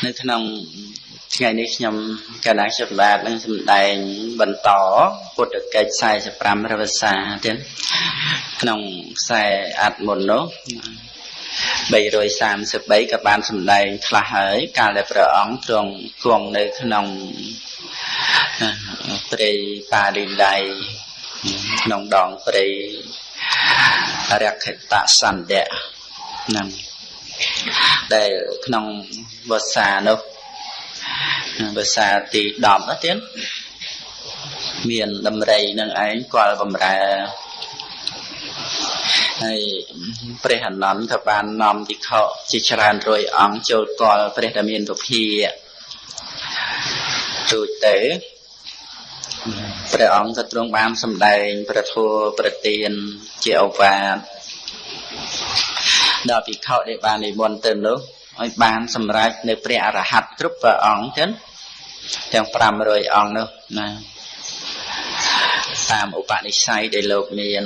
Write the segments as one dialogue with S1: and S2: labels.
S1: នៅក្នុងថ្ងៃនេះខ្ញុំកណ្ដាលខ្ញុំបាទនឹងសម្ដែងបន្តពុទ្ធកិច្ច45រវសាទៀតក្នុងខ្សែអត្ថមុននោះ333ក៏បានសម្ដែងខ្លះហើយកាលដែលព្រះអង្គទ្រង់គង់នៅក្នុងព្រៃបាលីឡៃក្នុងដងព្រៃរក្ខតសន្ទៈហ្នឹងដែលក្នុងវស្សានោះវស្សាទី10ណាទៀតមានដំរីនឹងឯងគាល់បំរើហើយព្រះអនន្តក៏បាននាំភិក្ខុជាច្រើនរយអង្គចូលគាល់ព្រះរាមាពភារួចទៅព្រះអង្គក៏ទ្រង់បានសម្ដែងព្រះធម៌ប្រទានជាឱវាទដល់ភិក្ខុដែលបាននិមន្តទៅនោះឲ្យបានសម្រេចនៅព្រះអរហន្តគ្រប់ព្រះអង្គទាំង500អង្គនោះណាតាមឧបនិស្ស័យដែលលោកមាន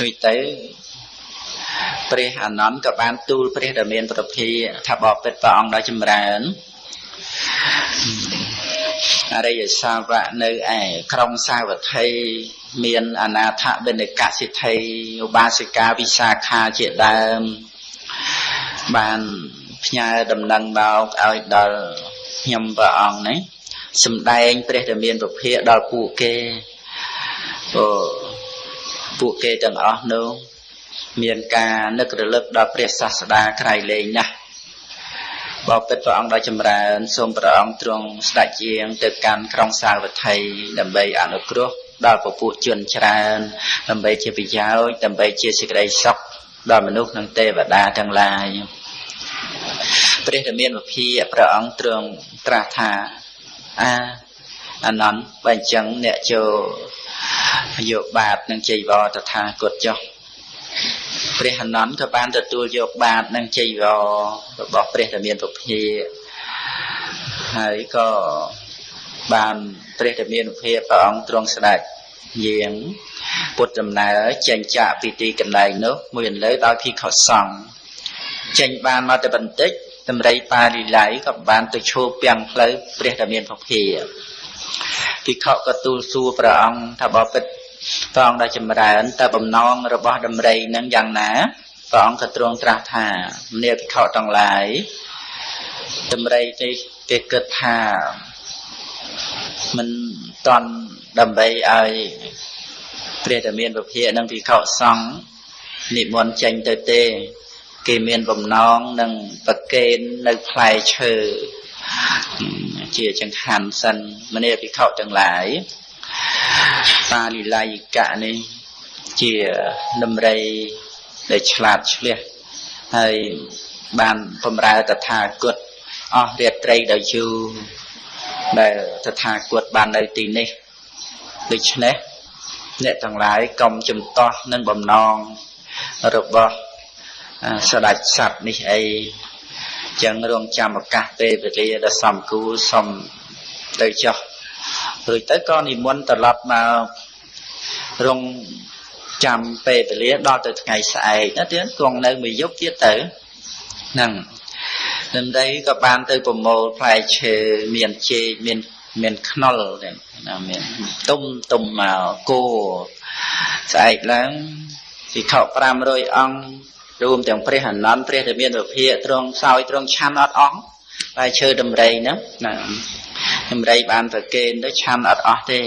S1: រួចទៅព្រះអនន្តក៏បានទូលព្រះរាមាប្រភាថាបបិទ្ធព្រះអង្គដ៏ចម្រើនអរិយសាវកនៅឯក្រុងសាវត្ថីមានអនាថបិណកសិទ្ធិឧបាសិកាវិសាខាជាដើមបានផ្ញើដំណឹងមកឲ្យដល់ខ្ញុំព្រះអង្គនេះសម្ដែងព្រះរាមាពភាដល់ពួកគេពួកគេទាំងអស់នោះមានការនឹករលឹកដល់ព្រះសាស្តាក្រៃលែងណាស់បបិទ្ធព្រះអង្គដ៏ចម្រើនសូមព្រះអង្គទ្រង់ស្ដេចយាងទៅកាន់ក្រុងសាវត្ថីដើម្បីអនុគ្រោះដល់ពពួកជនច្រើនដើម្បីជាប្រយោជន៍ដើម្បីជាសេចក្តីសុខដល់មនុស្សនិងទេវតាទាំងឡាយព្រះរាមាភិព្រះអង្គទ្រង់ត្រាស់ថាអានន្ទបើអញ្ចឹងអ្នកចូលយកបាតនិងជ័យវរតថាគតចុះព្រះអនន្តក៏បានទទួលយកបាតនិងជ័យវររបស់ព្រះរាមាពភាហើយក៏បានព្រះរាមាភិព្រះអង្គទ្រង់ស្ដេចយាងពុទ្ធដំណើរចេញចាកពីទីកន្លែងនោះមួយអន្លើដោយភិក្ខុសង្ឃចេញបានមកតែបន្តិចតម្រៃបាលីឡៃក៏បានទៅឈោពាំងផ្លូវព្រះរាមាពភាភិក្ខុក៏ទូលសួរព្រះអង្គថាបបិទ្ធព្រះអង្គដ៏ចម្រើនតើបំណងរបស់ដំរីនឹងយ៉ាងណាព្រះអង្គក៏ទ្រង់ត្រាស់ថាមនាភិក្ខុទាំងឡាយដំរីនេះគេគិតថាមិនតន់ដើម្បីឲ្យព្រះរាមាពភានិងភិក្ខុសង្ឃនិមន្តចេញទៅទេគេមានបំណងនឹងប្រគេននៅផ្លែឈើជាចង្ហាន់សិនមនាភិក្ខុទាំងឡាយបាលីឡៃកៈនេះជាដំរីដែលឆ្លាតឆ្លៀសហើយបានបំរើតថាគតអស់រាត្រីដោយយូរដែលតថាគតបាននៅទីនេះដូច្នេះអ្នកទាំងឡាយកុំជំទាស់នឹងបំណងរបស់ស្ដេចសត្វនេះអីចឹងរងចាំឱកាសពេលវេលាដ៏សំគួរសុំទៅចុះរួចទៅក៏និមន្តត្រឡប់មករងចាំពេលវេលាដល់ទៅថ្ងៃស្អែកណាទៀតគង់នៅមួយយប់ទៀតទៅហ្នឹងដំរីក៏បានទៅប្រមូលផ្លែឈើមានចេកមានខ្នុរណាមានទុំទុំមកគោស្អែកឡើងភិក្ខុ500អង្គរួមទាំងព្រះអនន្តព្រះរាមាភិទ្រង់សោយទ្រង់ឆាន់អត់អស់ផ្លែឈើដំរីហ្នឹងណាដំរីបានប្រគេនទៅឆាន់អត់អស់ទេ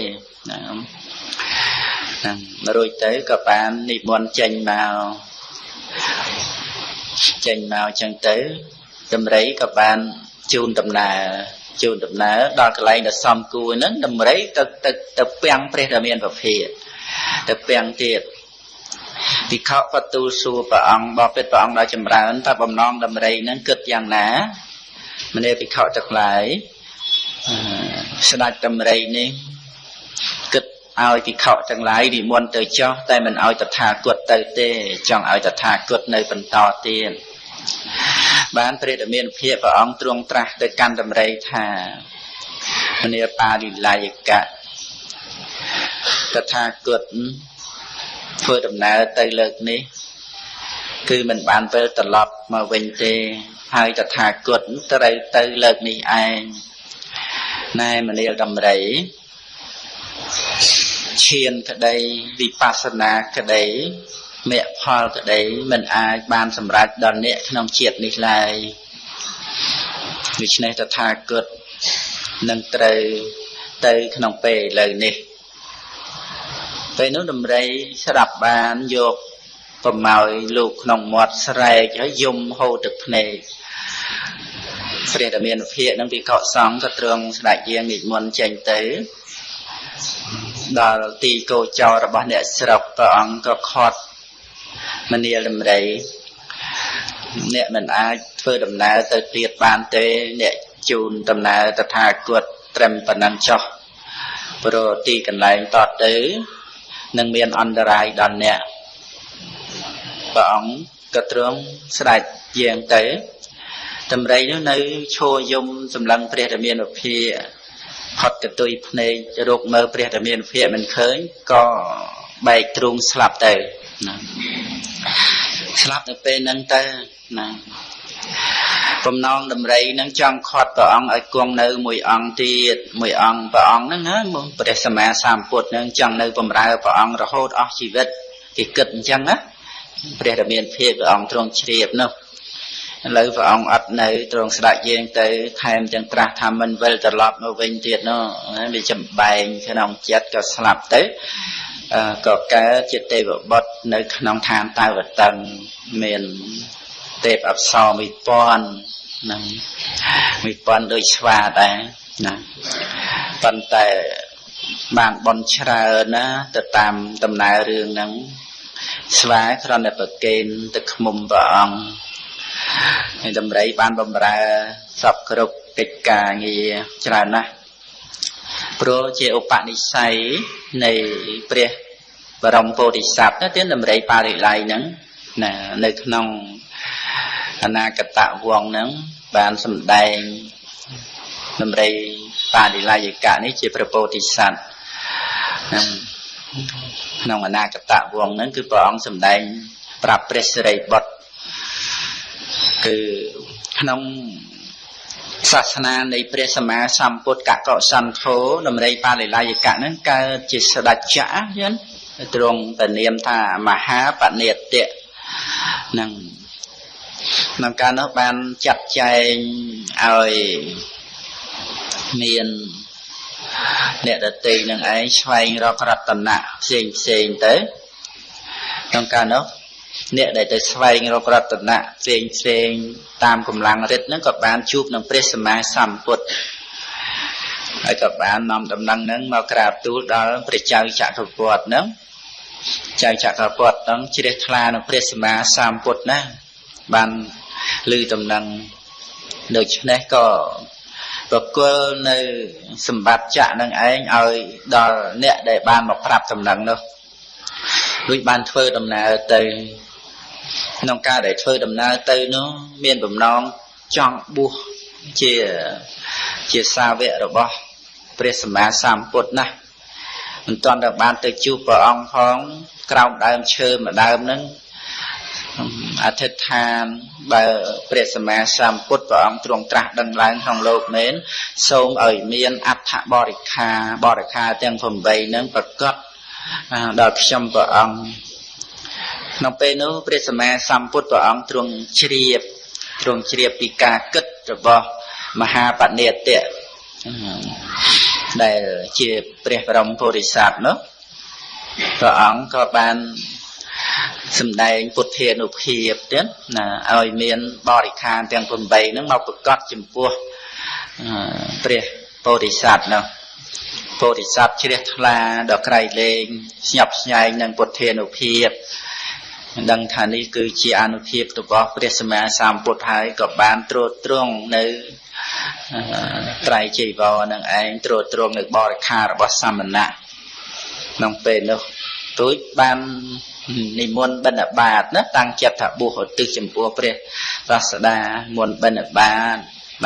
S1: ណាហ្នឹងរួចទៅក៏បាននិមន្តចេញមកចឹងទៅដំរីក៏បានជូនដំណើរដល់កន្លែងដែលសំគួរហ្នឹងដំរីទៅទៅពាំងព្រះរាមាភិទៅពាំងទៀតភិក្ខុក៏ទូលសួរព្រះអង្គបបិទ្ធព្រះអង្គដ៏ចម្រើនតើបំណងដំរីហ្នឹងគិតយ៉ាងណាមនាភិក្ខុទាំងឡាយស្ដេចដំរីនេះគិតឲ្យភិក្ខុទាំងឡាយនិមន្តទៅចុះតែមិនឲ្យតថាគតទៅទេចង់ឲ្យតថាគតនៅបន្តទៀតបានព្រះរាមាភិព្រះអង្គទ្រង់ត្រាស់ទៅកាន់ដំរីថាមនាបាលីឡៃកៈតថាគតធ្វើដំណើរទៅលើកនេះគឺមិនបានវិលត្រឡប់មកវិញទេ ហើយតថាគតត្រូវទៅលើកនេះឯងណែមនាលដំរីឈានក្តីវិបស្សនាក្តីមគ្គផលក្តីមិនអាចបានសម្រេចដល់អ្នកក្នុងជាតិនេះឡើយដូច្នេះតថាគតនឹងត្រូវទៅក្នុងពេលឥឡូវនេះពេលនោះដំរីស្រាប់បានយកប្រមោយលោកក្នុងមាត់ស្រែកហើយយំហូរទឹកភ្នែកព្រះរាមាភិកនឹងភិក្ខុសង្ឃក៏ទ្រង់ស្ដេចយាងនិមន្តចេញទៅដល់ទីគោចររបស់អ្នកស្រុកព្រះអង្គក៏ខត់មនាលដំរីអ្នកមិនអាចធ្វើដំណើរទៅទៀតបានទេអ្នកជូនដំណើរតថាគតត្រឹមប៉ុណ្ណឹងចុះព្រោះទីកន្លែងតទៅនឹងមានអន្តរាយដល់អ្នកព្រះអង្គក៏ទ្រង់ស្ដេចយាងទៅដំរីនោះនៅឈរយំសម្លឹងព្រះរាមាភិកផុតកតុយភ្នែករកមើលព្រះរាមាភិកមិនឃើញក៏បែកទ្រូងស្លាប់ទៅណាស្លាប់នៅពេលហ្នឹងទៅណាបំណងដំរីនឹងចង់ខាត់ព្រះអង្គឲ្យគង់នៅមួយអង្គទៀតមួយអង្គព្រះអង្គហ្នឹងណាព្រះសម្មាសម្ពុទ្ធនឹងចង់នៅបម្រើព្រះអង្គរហូតអស់ជីវិតគេគិតអញ្ចឹងណាព្រះរាមាភិកព្រះអង្គទ្រង់ជ្រាបនោះឥឡូវព្រះអង្គអត់នៅទ្រង់ស្ដេចយាងទៅថែមទាំងត្រាស់ថាមិនវិលត្រឡប់មកវិញទៀតនោះវាចំបែងក្នុងចិត្តក៏ស្លាប់ទៅក៏កើតជាទេវបុត្រនៅក្នុងឋានតាវតឹងមានទេពអប្សរ1000ហ្នឹង1000ដូចស្វាដែរណាប៉ុន្តែបានបន់ច្រើនណាទៅតាមដំណើររឿងហ្នឹងស្វាគ្រាន់តែប្រគេនទៅឃុំព្រះអង្គហើយដំរីបានបំរើសពគ្រប់កិច្ចការងារច្រើនណាស់ព្រោះជាឧបនិស្ស័យនៃព្រះបរមពោធិសត្វណាទៀតដំរីបាលិល័យហ្នឹងណានៅក្នុងអនាគតវង្សហ្នឹងបានសម្ដែងដំរីបាលិល័យកៈនេះជាព្រះពោធិសត្វហ្នឹងក្នុងអនាគតវង្សហ្នឹងគឺព្រះអង្គសម្ដែងប្រាប់ព្រះសិរីបុត្រគឺក្នុងសាសនានៃព្រះសម្មាសម្ពុទ្ធកកសន្ធោដំរីបាលិល័យកៈហ្នឹងកើតជាស្ដេចចក្រយល់ទ្រង់ពនាមថាមហាបនិតៈហ្នឹងក្នុងកាលនោះបានចាត់ចែងឲ្យមានអ្នកដទៃនឹងឯងស្វែងរករតនៈផ្សេងផ្សេងទៅក្នុងកាលនោះអ្នកដែលទៅស្វែងរករតនៈផ្សេងផ្សេងតាមកម្លាំងរិទ្ធហ្នឹងក៏បានជួបនឹងព្រះសម្មាសម្ពុទ្ធហើយក៏បាននាំដំណឹងហ្នឹងមកក្រាបទូលដល់ព្រះចៅចក្រពត្តិហ្នឹងចៅចក្រពត្តិហ្នឹងជ្រះថ្លានឹងព្រះសម្មាសម្ពុទ្ធណាបានឮដំណឹងដូច្នេះក៏ប្រគល់នៅសម្បត្តិចក្រនឹងឯងឲ្យដល់អ្នកដែលបានមកប្រាប់ដំណឹងនោះរួចបានធ្វើដំណើរទៅក្នុងការដែលធ្វើដំណើរទៅនោះមានបំណងចង់បួសជាសាវករបស់ព្រះសម្មាសម្ពុទ្ធណាមិនទាន់តែបានទៅជួបព្រះអង្គផងក្រោមដើមឈើមួយដើមហ្នឹងអធិដ្ឋានបើព្រះសម្មាសម្ពុទ្ធព្រះអង្គទ្រង់ត្រាស់ដឹងឡើងក្នុងលោកមែនសូមឲ្យមានអដ្ឋបរិខាបរិខាទាំង8ហ្នឹងប្រកបដល់ខ្ញុំព្រះអង្គក្នុងពេលនោះព្រះសម្មាសម្ពុទ្ធព្រះអង្គទ្រង់ជ្រាបពីការគិតរបស់មហាបនិតៈដែលជាព្រះបរមពុរិស័ទនោះព្រះអង្គក៏បានសម្ដែងពុទ្ធានុភាពទៀតណាឲ្យមានបរិខារទាំង8ហ្នឹងមកប្រកាសចំពោះព្រះពោធិសត្វនោះពោធិសត្វជ្រះថ្លាដល់ក្រៃលែងស្ញប់ស្ញែងនឹងពុទ្ធានុភាពដឹងថានេះគឺជាអានុភាពរបស់ព្រះសម្មាសម្ពុទ្ធហើយក៏បានត្រួតត្រងនៅត្រៃជីវរនឹងឯងត្រួតត្រងនៅបរិខាររបស់សមណៈក្នុងពេលនោះរួចបាននិមន្តបិណ្ឌបាតណាតាំងចិត្តថាបួសឧទ្ទិសចំពោះព្រះសាស្តាមុនបិណ្ឌបាត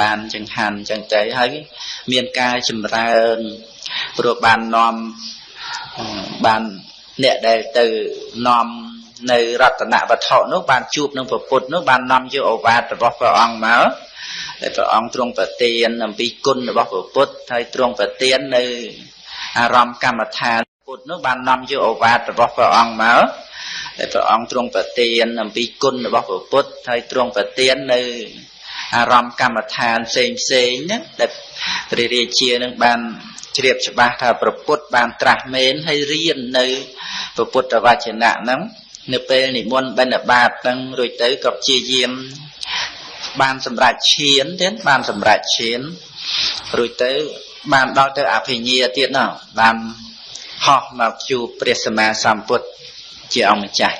S1: បានចង្ហាន់ចឹងទៅហើយមានការចម្រើនព្រោះបាននាំបានអ្នកដែលទៅនាំ នៅរតនវត្ថុនោះបានជួបនឹងព្រះពុទ្ធនោះបាននាំយកឱវាទរបស់ព្រះអង្គមកហើយព្រះអង្គទ្រង់ប្រទានអំពីគុណរបស់ព្រះពុទ្ធហើយទ្រង់ប្រទាននៅអារម្មណ៍កម្មដ្ឋានពុទ្ធនោះបាននាំយកឱវាទរបស់ព្រះអង្គមកហើយព្រះអង្គទ្រង់ប្រទានអំពីគុណរបស់ព្រះពុទ្ធហើយទ្រង់ប្រទាននៅអារម្មណ៍កម្មដ្ឋានផ្សេងផ្សេងណាដែលព្រះរាជានឹងបានជ្រាបច្បាស់ថាព្រះពុទ្ធបានត្រាស់មែនហើយរៀននៅព្រះពុទ្ធវចនៈហ្នឹងនៅពេលនិមន្តបិណ្ឌបាតហ្នឹងរួចទៅក៏ព្យាយាមបានសម្រេចឈានទៀតបានសម្រេចឈានរួចទៅបានដល់ទៅអភិញ្ញាទៀតណោះបានហោះមកជួបព្រះសម្មាសម្ពុទ្ធជាអង្គម្ចាស់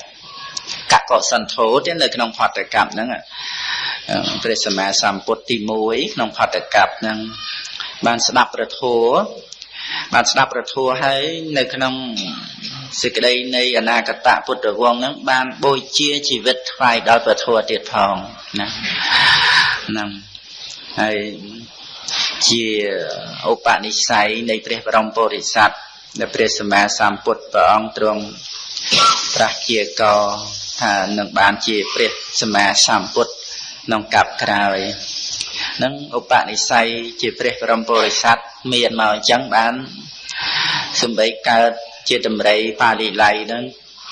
S1: កកសន្ធោទៀតនៅក្នុងផតកម្មហ្នឹងព្រះសម្មាសម្ពុទ្ធទី1ក្នុងផតកម្មហ្នឹងបានស្ដាប់ព្រះធម៌បានស្ដាប់ព្រះធម៌ហើយនៅក្នុងសេចក្តីនៃអនាគតពុទ្ធវង្សហ្នឹងបានបូជាជីវិតថ្វាយដល់ព្រះធម៌ទៀតផងណាហ្នឹងហើយជាឧបនិស្ស័យនៃព្រះបរមពុរិស័ទដែលព្រះសម្មាសម្ពុទ្ធព្រះអង្គទ្រង់ត្រាស់ជាកថានឹងបានជាព្រះសម្មាសម្ពុទ្ធក្នុងកប្បក្រោយនឹងឧបនិស្ស័យជាព្រះបរមពុរិស័ទមានមកអញ្ចឹងបានសំបីកើតជាតម្រៃបាលីឡៃហ្នឹង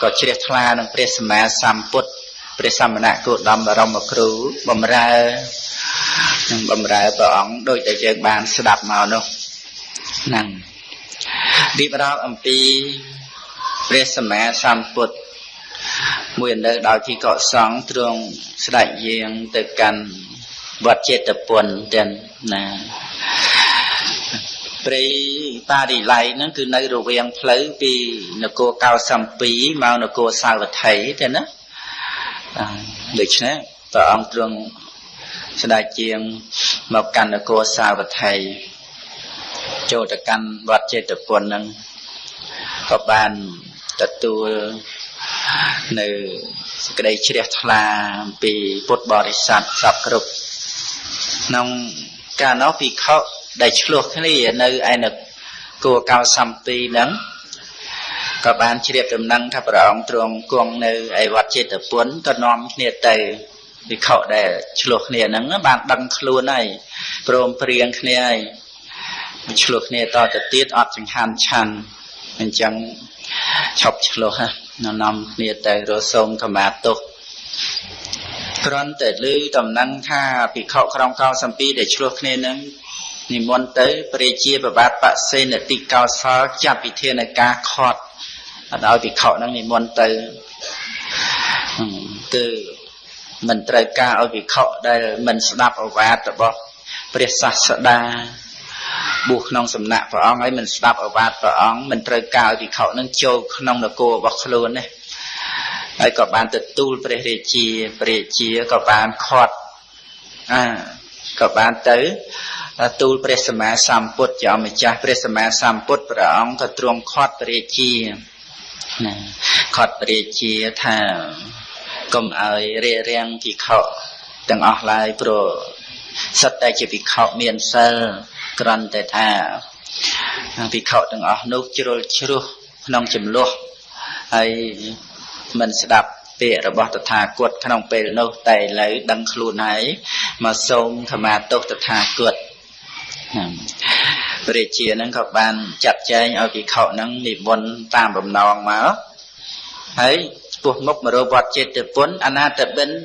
S1: ក៏ជ្រះថ្លានឹងព្រះសម្មាសម្ពុទ្ធព្រះសមណគោតមបរមគ្រូបំរើនឹងបំរើព្រះអង្គដូចតែយើងបានស្ដាប់មកនោះហ្នឹងរៀបរាប់អំពីព្រះសម្មាសម្ពុទ្ធមួយនៅដោយភិក្ខុសង្ឃទ្រង់ស្ដេចយាងទៅកាន់វត្តចេតពុនទាំងណាព្រៃបាលីឡៃហ្នឹងគឺនៅរវាងផ្លូវពីនគរកោសំពីមកនគរសាវត្ថីទេណាដូច្នេះព្រះអង្គទ្រង់ស្ដេចជាងមកកាន់នគរសាវត្ថីចូលទៅកាន់វត្តចេតពុនហ្នឹងក៏បានទទួលនៅសេចក្តីជ្រះថ្លាអំពីពុទ្ធបរិស័ទសពគ្រប់ក្នុងកាលនោះភិក្ខុដែលឆ្លោះគ្នានៅឯនគរកោសំពីហ្នឹងក៏បានជ្រាបដំណឹងថាព្រះអង្គទ្រង់គង់នៅឯវត្តចេតពុនក៏នាំគ្នាទៅភិក្ខុដែលឆ្លោះគ្នាហ្នឹងបានដឹងខ្លួនហើយព្រមព្រៀងគ្នាហើយឆ្លោះគ្នាតទៅទៀតអត់ចង្ហាន់ឆាន់អញ្ចឹងឈប់ឆ្លោះនាំគ្នាទៅរកសូមខមាទោសគ្រាន់តែឮដំណឹងថាភិក្ខុក្រុមកោសំពីដែលឆ្លោះគ្នានឹងនិមន្តទៅព្រះជាប្របាទបសេនតិកោសលចាត់វិធានការខត់អត់ឲ្យភិក្ខុនឹងនិមន្តទៅគឺមិនត្រូវការឲ្យភិក្ខុដែលមិនស្ដាប់ឱវាទរបស់ព្រះសាស្តាបួសក្នុងសំណាក់ព្រះអង្គហើយមិនស្ដាប់ឱវាទព្រះអង្គមិនត្រូវការឲ្យភិក្ខុនឹងចូលក្នុងនគររបស់ខ្លួនទេហើយក៏បានទទួលព្រះរាជាព្រះរាជាក៏បានខត់ក៏បានទៅទូលព្រះសម្មាសម្ពុទ្ធជាម្ចាស់ព្រះសម្មាសម្ពុទ្ធព្រះអង្គក៏ទ្រង់ខត់ព្រះរាជាណាខត់ព្រះរាជាថាកុំឲ្យរារាំងភិក្ខុទាំងអស់ឡើយព្រោះសិតតែជាភិក្ខុមានសិលគ្រាន់តែថាភិក្ខុទាំងអស់នោះជ្រុលជ្រោះក្នុងចំនួនហើយមិនស្ដាប់ពាក្យរបស់តថាគតក្នុងពេលនោះតែឥឡូវដឹងខ្លួនហើយមកសូមខមាទោសតថាគតព្រះរាជាហ្នឹងក៏បានចាត់ចែងឲ្យភិក្ខុហ្នឹងនិមន្តតាមបំណងមកហើយពោះមុខមករវត្តចេតពុនអនាថបិណ្ឌ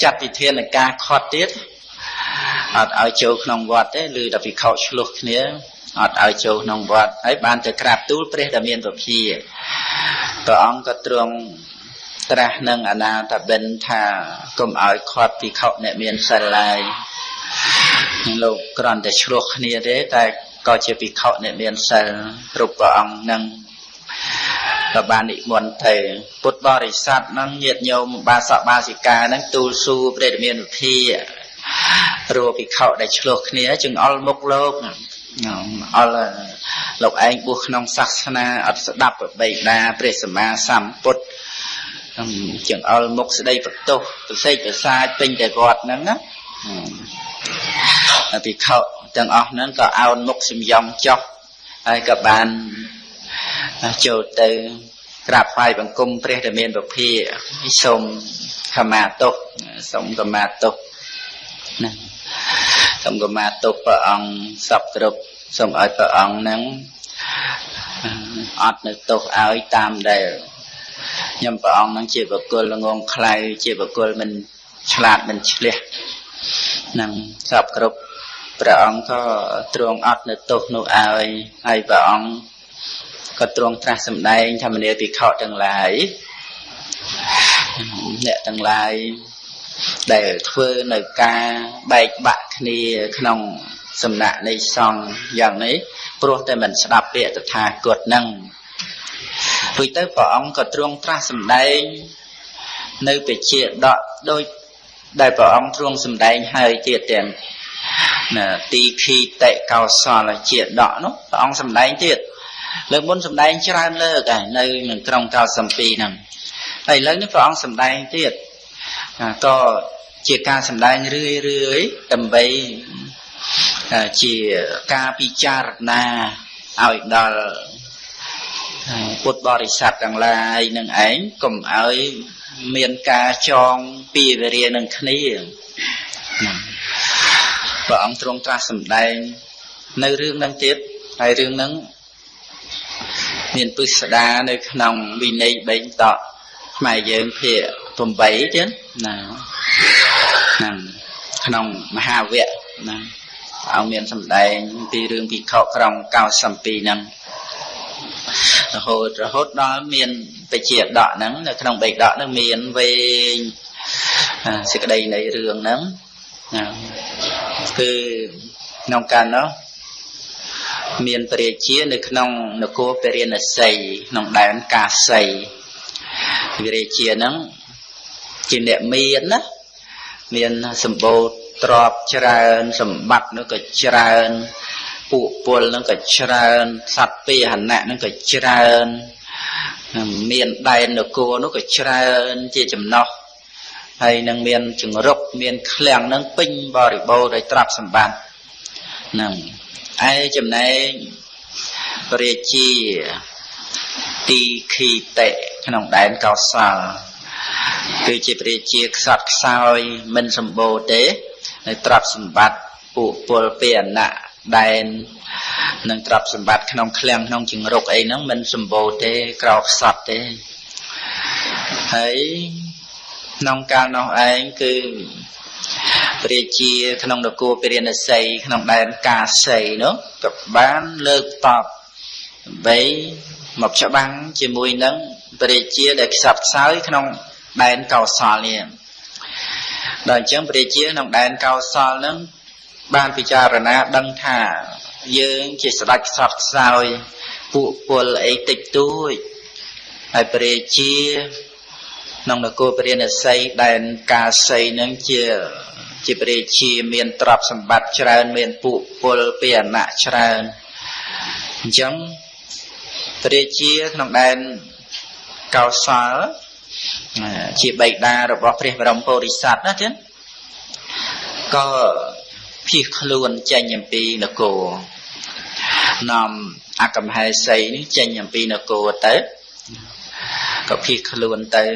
S1: ចាត់វិធានការខត់ទៀតអត់ឲ្យចូលក្នុងវត្តទេឬដល់ភិក្ខុឆ្លោះគ្នាអត់ឲ្យចូលក្នុងវត្តហើយបានទៅក្រាបទូលព្រះដែលមានពភាព្រះអង្គក៏ទ្រង់ត្រាស់នឹងអនាថបិណ្ឌថាកុំឲ្យខត់ភិក្ខុអ្នកមានសិលឡើយលោកគ្រាន់តែឆ្លោះគ្នាទេតែក៏ជាភិក្ខុអ្នកមានសិលគ្រប់ព្រះអង្គនឹងក៏បាននិមន្តទៅពុទ្ធបរិស័ទនឹងញាតិញោមបាសកបាសិកានឹងទូលសួរព្រះមានវិភារកភិក្ខុដែលឆ្លោះគ្នាចង្អុលមុខលោកអល់លោកឯងបួសក្នុងសាសនាអត់ស្ដាប់បិតាព្រះសម្មាសម្ពុទ្ធចង្អុលមុខស្ដីបន្ទោសប្រសេកប្រសាចពេញតែវត្តហ្នឹងណាភិក្ខុទាំងអស់ហ្នឹងក៏អោនមុខសំយ៉ងចុះហើយក៏បានចូលទៅ ក្រាបថ្វាយបង្គំព្រះដែលមានពភាសូមខមាទោសសូមខមាទោសណាសូមខមាទោសព្រះអង្គសពគ្រប់សូមឲ្យព្រះអង្គនឹងអត់នៅទោសឲ្យតាមដែលខ្ញុំព្រះអង្គនឹងជាបុគ្គលងងខ្លៅជាបុគ្គលមិនឆ្លាតមិនឆ្លះនឹងសពគ្រប់ព្រះអង្គក៏ទ្រង់អត់នៅទោសនោះឲ្យហើយព្រះអង្គក៏ទ្រង់ត្រាស់សម្ដែងធម្មនាភិក្ខុទាំងឡាយអ្នកទាំងឡាយដែលធ្វើនៅការបែកបាក់គ្នាក្នុងសំណាក់នៃសង្ឃយ៉ាងនេះព្រោះតែមិនស្ដាប់ពាក្យតថាគតនឹងរួចទៅព្រះអង្គក៏ទ្រង់ត្រាស់សម្ដែងនៅពជាដកដោយដែលព្រះអង្គទ្រង់សម្ដែងហើយទៀតទាំងណាទីខីតិកោសលជាដកនោះព្រះអង្គសម្ដែងទៀតលើកមុនសម្ដែងច្រើនលើកហើយនៅនឹងក្រុងកោសំពីហ្នឹងហើយឥឡូវនេះព្រះអង្គសម្ដែងទៀតក៏ជាការសម្ដែងរឿយរឿយដើម្បីជាការពិចារណាឲ្យដល់ពុទ្ធបរិស័ទទាំងឡាយនឹងឯងកុំឲ្យមានការចងពីវេរានឹងគ្នាព្រះអង្គទ្រង់ត្រាស់សម្ដែងនៅរឿងហ្នឹងទៀតហើយរឿងហ្នឹងមានពិស្ដារនៅក្នុងវិន័យបេងតក់ខ្មែរយើងភាគ8ទៀតណាហ្នឹងក្នុងមហាវគ្គណាអង្គមានសម្ដែងពីរឿងភិក្ខុក្រុងកោសំពីហ្នឹងរហូតដល់មានបជាដកហ្នឹងនៅក្នុងបេដកហ្នឹងមានវែងសេចក្តីនៃរឿងហ្នឹងណាគឺក្នុងកាលនោះមានព្រះរាជានៅក្នុងនគរពារាណសីក្នុងដែនកាសីព្រះរាជាហ្នឹងជាអ្នកមានណាមានសម្បូរទ្រព្យច្រើនសម្បត្តិនោះក៏ច្រើនពួកពលហ្នឹងក៏ច្រើនសត្វពាហនៈហ្នឹងក៏ច្រើនមានដែននគរនោះក៏ច្រើនជាចំណោះហើយនឹងមានចង្រុកមានឃ្លាំងហ្នឹងពេញបរិបូរដោយទ្រព្យសម្បត្តិហ្នឹងឯចំណែកព្រះរាជាទីខីតិក្នុងដែនកោសលគឺជាព្រះរាជាខ្សត់ខ្សោយមិនសម្បូរទេនៅទ្រព្យសម្បត្តិពួកពលពាហនៈដែននឹងទ្រព្យសម្បត្តិក្នុងឃ្លាំងក្នុងចង្រុកអីហ្នឹងមិនសម្បូរទេក្រខ្សត់ទេហើយក្នុងកាលនោះឯងគឺព្រះរាជាក្នុងនគរពារាណសីក្នុងដែនកាសីនោះក៏បានលើកតបដើម្បីមកច្បាំងជាមួយនឹងព្រះរាជាដែលខ្សត់ខ្សោយក្នុងដែនកោសលនេះដល់អញ្ចឹងព្រះរាជាក្នុងដែនកោសលហ្នឹងបានពិចារណាដឹងថាយើងជាស្ដេចខ្សត់ខ្សោយពួកពលអីតិចតួចហើយព្រះរាជាក្នុងនគរពារាណសីដែនកាសីហ្នឹងជាព្រះរាជាមានទ្រព្យសម្បត្តិច្រើនមានពួកពលពាហនៈច្រើនអញ្ចឹងព្រះរាជាក្នុងដែនកោសលជាបិតារបស់ព្រះបរមពុរិស័ទណាចឹងក៏ភៀសខ្លួនចេញអំពីនគរនាំអកំហែសីនេះចេញអំពីនគរទៅក៏ភៀសខ្លួនទៅ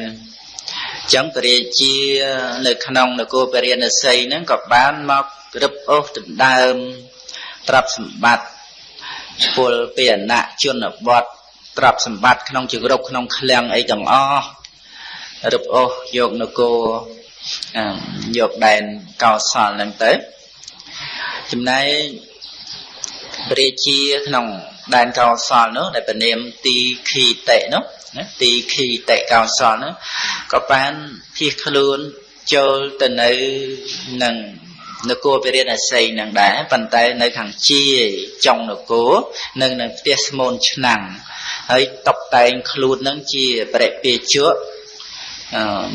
S1: ចឹងព្រះរាជានៅក្នុងនគរពារាណសីហ្នឹងក៏បានមករឹបអូសដណ្ដើមទ្រព្យសម្បត្តិពលពាហនៈជនបទទ្រព្យសម្បត្តិក្នុងចង្រុកក្នុងឃ្លាំងអីទាំងអស់រឹបអូសយកនគរយកដែនកោសលហ្នឹងទៅចំណែកព្រះរាជាក្នុងដែនកោសលនោះដែលព្រះនាមទីខីតិនោះណាទីខីតិកោសលនោះក៏បានភៀសខ្លួនចូលទៅនៅនឹងនគរពារាណសីនឹងដែរប៉ុន្តែនៅខាងជាចុងនគរនៅនឹងផ្ទះស្មូនឆ្នាំងហើយតបតែងខ្លួននឹងជាបរិពាជក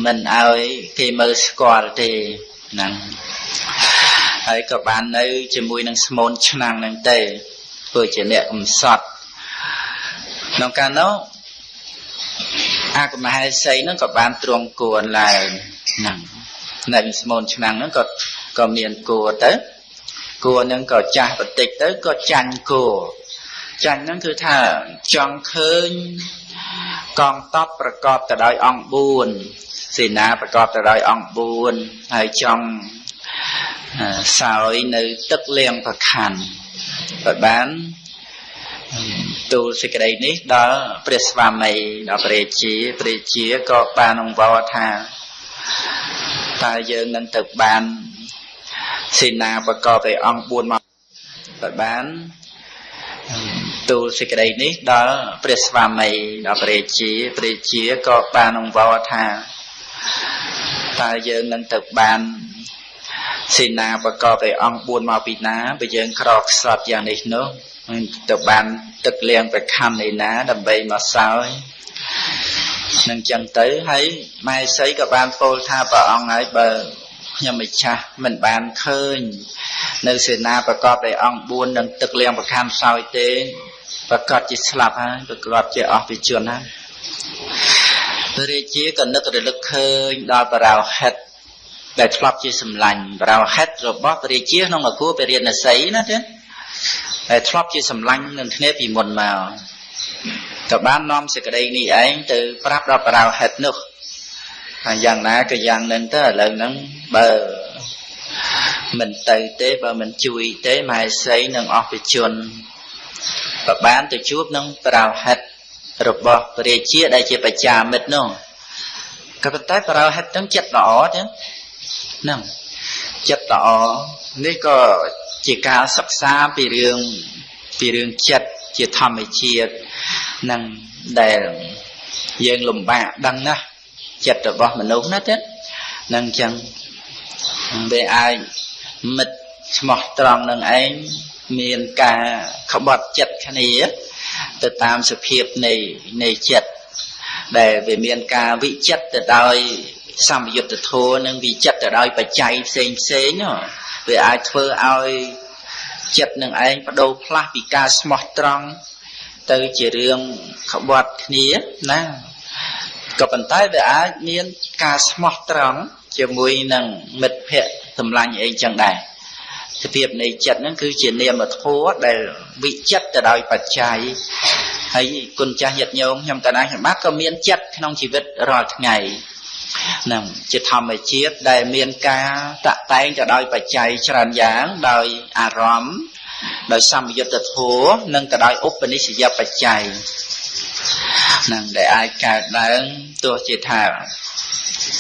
S1: មិនឲ្យគេមើលស្គាល់ទេហ្នឹងហើយក៏បាននៅជាមួយនឹងស្មូនឆ្នាំងហ្នឹងទេធ្វើជាអ្នកកំសត់ក្នុងកាលនោះអកមហេសីហ្នឹងក៏បានទ្រង់គួនឡើងហ្នឹងនៅស្មូនឆ្នាំងហ្នឹងក៏មានគួរទៅគួរហ្នឹងក៏ចាស់បន្តិចទៅក៏ចាញ់គួរចាញ់ហ្នឹងគឺថាចង់ឃើញ កងតបប្រកបទៅដោយអង្គ4សេនាប្រកបទៅដោយអង្គ4ហើយចង់សោយនៅទឹកលាងប្រខណ្ឌបើបានទូលសេចក្តីនេះដល់ព្រះស្វាមីដល់ព្រះរាជាព្រះរាជាក៏បានអង្វរថាតើយើងនឹងទៅបានសេនាប្រកបដោយអង្គ4មកបើបានទូលសេចក្តីនេះដល់ព្រះស្វាមីដល់ព្រះរាជាព្រះរាជាក៏បានអង្វរថាតើយើងនឹងទៅបានសេនាប្រកបដោយអង្គ4មកពីណាបើយើងក្រខ្សត់យ៉ាងនេះនោះទៅបានទឹកលាងប្រខណ្ឌឯណាដើម្បីមកសោយនឹងចឹងទៅហើយម៉ែសីក៏បានពោលថាព្រះអង្គហើយបើខ្ញុំម្ចាស់មិនបានឃើញនៅសេនាប្រកបដោយអង្គ4និងទឹកលាងប្រខណ្ឌសោយទេប្រកាសជាស្លាប់ហើយប្រកាសជាអស់ពីជនហើយព្រះរាជាក៏នឹករលឹកឃើញដល់បរោហិតដែលធ្លាប់ជាសម្លាញ់បរោហិតរបស់ព្រះរាជាក្នុងនគរពារាណសីណាទេដែលធ្លាប់ជាសម្លាញ់នឹងគ្នាពីមុនមកក៏បាននាំសេចក្តីនេះឯងទៅប្រាប់ដល់បរោហិតនោះថាយ៉ាងណាក៏យ៉ាងនឹងទៅឥឡូវហ្នឹងបើមិនទៅទេបើមិនជួយទេមហេសីនឹងអស់ពីជនបើបានទៅជួបនឹងបរោហិតរបស់ព្រះរាជាដែលជាបច្ចាមិត្តនោះក៏ប៉ុន្តែបរោហិតហ្នឹងចិត្តល្អទេហ្នឹងចិត្តល្អនេះក៏ជាការសិក្សាពីរឿងចិត្តជាធម្មជាតិនឹងដែលយើងលំបាកដឹងណាស់ចិត្តរបស់មនុស្សណាទេនឹងចឹងវាអាចមិត្តស្មោះត្រង់នឹងឯងមានការក្បត់ចិត្តគ្នាទៅតាមសភាពនៃចិត្តដែលវាមានការវិចិត្រទៅដោយសម្យុទ្ធធម៌និងវិចិត្រទៅដោយបច្ច័យផ្សេងផ្សេងវាអាចធ្វើឲ្យចិត្តនឹងឯងបដូរផ្លាស់ពីការស្មោះត្រង់ទៅជារឿងក្បត់គ្នាណាក៏ប៉ុន្តែវាអាចមានការស្មោះត្រង់ជាមួយនឹងមិត្តភក្តិសម្លាញ់អីចឹងដែរសភាពនៃចិត្តហ្នឹងគឺជានាមធម៌ដែលវិចិត្រទៅដោយបច្ច័យហើយគុណចាស់ញាតិញោមខ្ញុំកណាខ្ញុំបាទក៏មានចិត្តក្នុងជីវិតរាល់ថ្ងៃហ្នឹងជាធម្មជាតិដែលមានការតាក់តែងទៅដោយបច្ច័យច្រើនយ៉ាងដោយអារម្មណ៍ដោយសម្យុទ្ធធម៌និងក៏ដោយឧបនិស្សយបច្ច័យហ្នឹងដែលអាចកើតឡើងទោះជាថា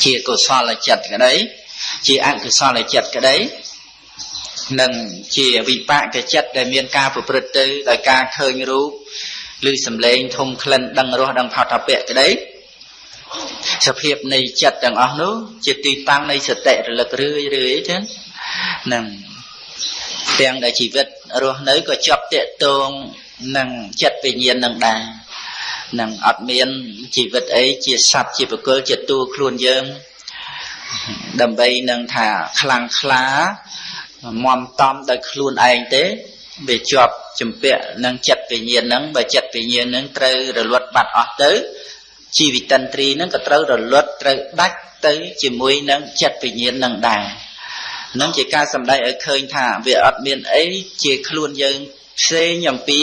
S1: ជាកុសលចិត្តក្តីជាអកុសលចិត្តក្តីនិងជាវិបាកចិត្តដែលមានការប្រព្រឹត្តទៅដោយការឃើញរូបឬសម្លេងធំក្លិនដឹងរសដឹងផតពៈក្តីសភាពនៃចិត្តទាំងអស់នោះជាទីតាំងនៃសតិរលឹករឿយរឿយចឹងនឹងទាំងដែលជីវិតរស់នៅក៏ជាប់តាក់ទងនឹងចិត្តវិញ្ញាណនឹងដែរនឹងអត់មានជីវិតអីជាសត្វជាបុគ្គលជាតួខ្លួនយើងដើម្បីនឹងថាខ្លាំងក្លាមមតំដោយខ្លួនឯងទេវាជាប់ជំពាក់នឹងចិត្តវិញ្ញាណហ្នឹងបើចិត្តវិញ្ញាណហ្នឹងត្រូវរលត់បាត់អស់ទៅជីវិតិន្ទ្រីហ្នឹងក៏ត្រូវរលត់ត្រូវដាច់ទៅជាមួយនឹងចិត្តវិញ្ញាណហ្នឹងដែរនឹងជាការសម្ដែងឲ្យឃើញថាវាអត់មានអីជាខ្លួនយើងផ្សេងអំពី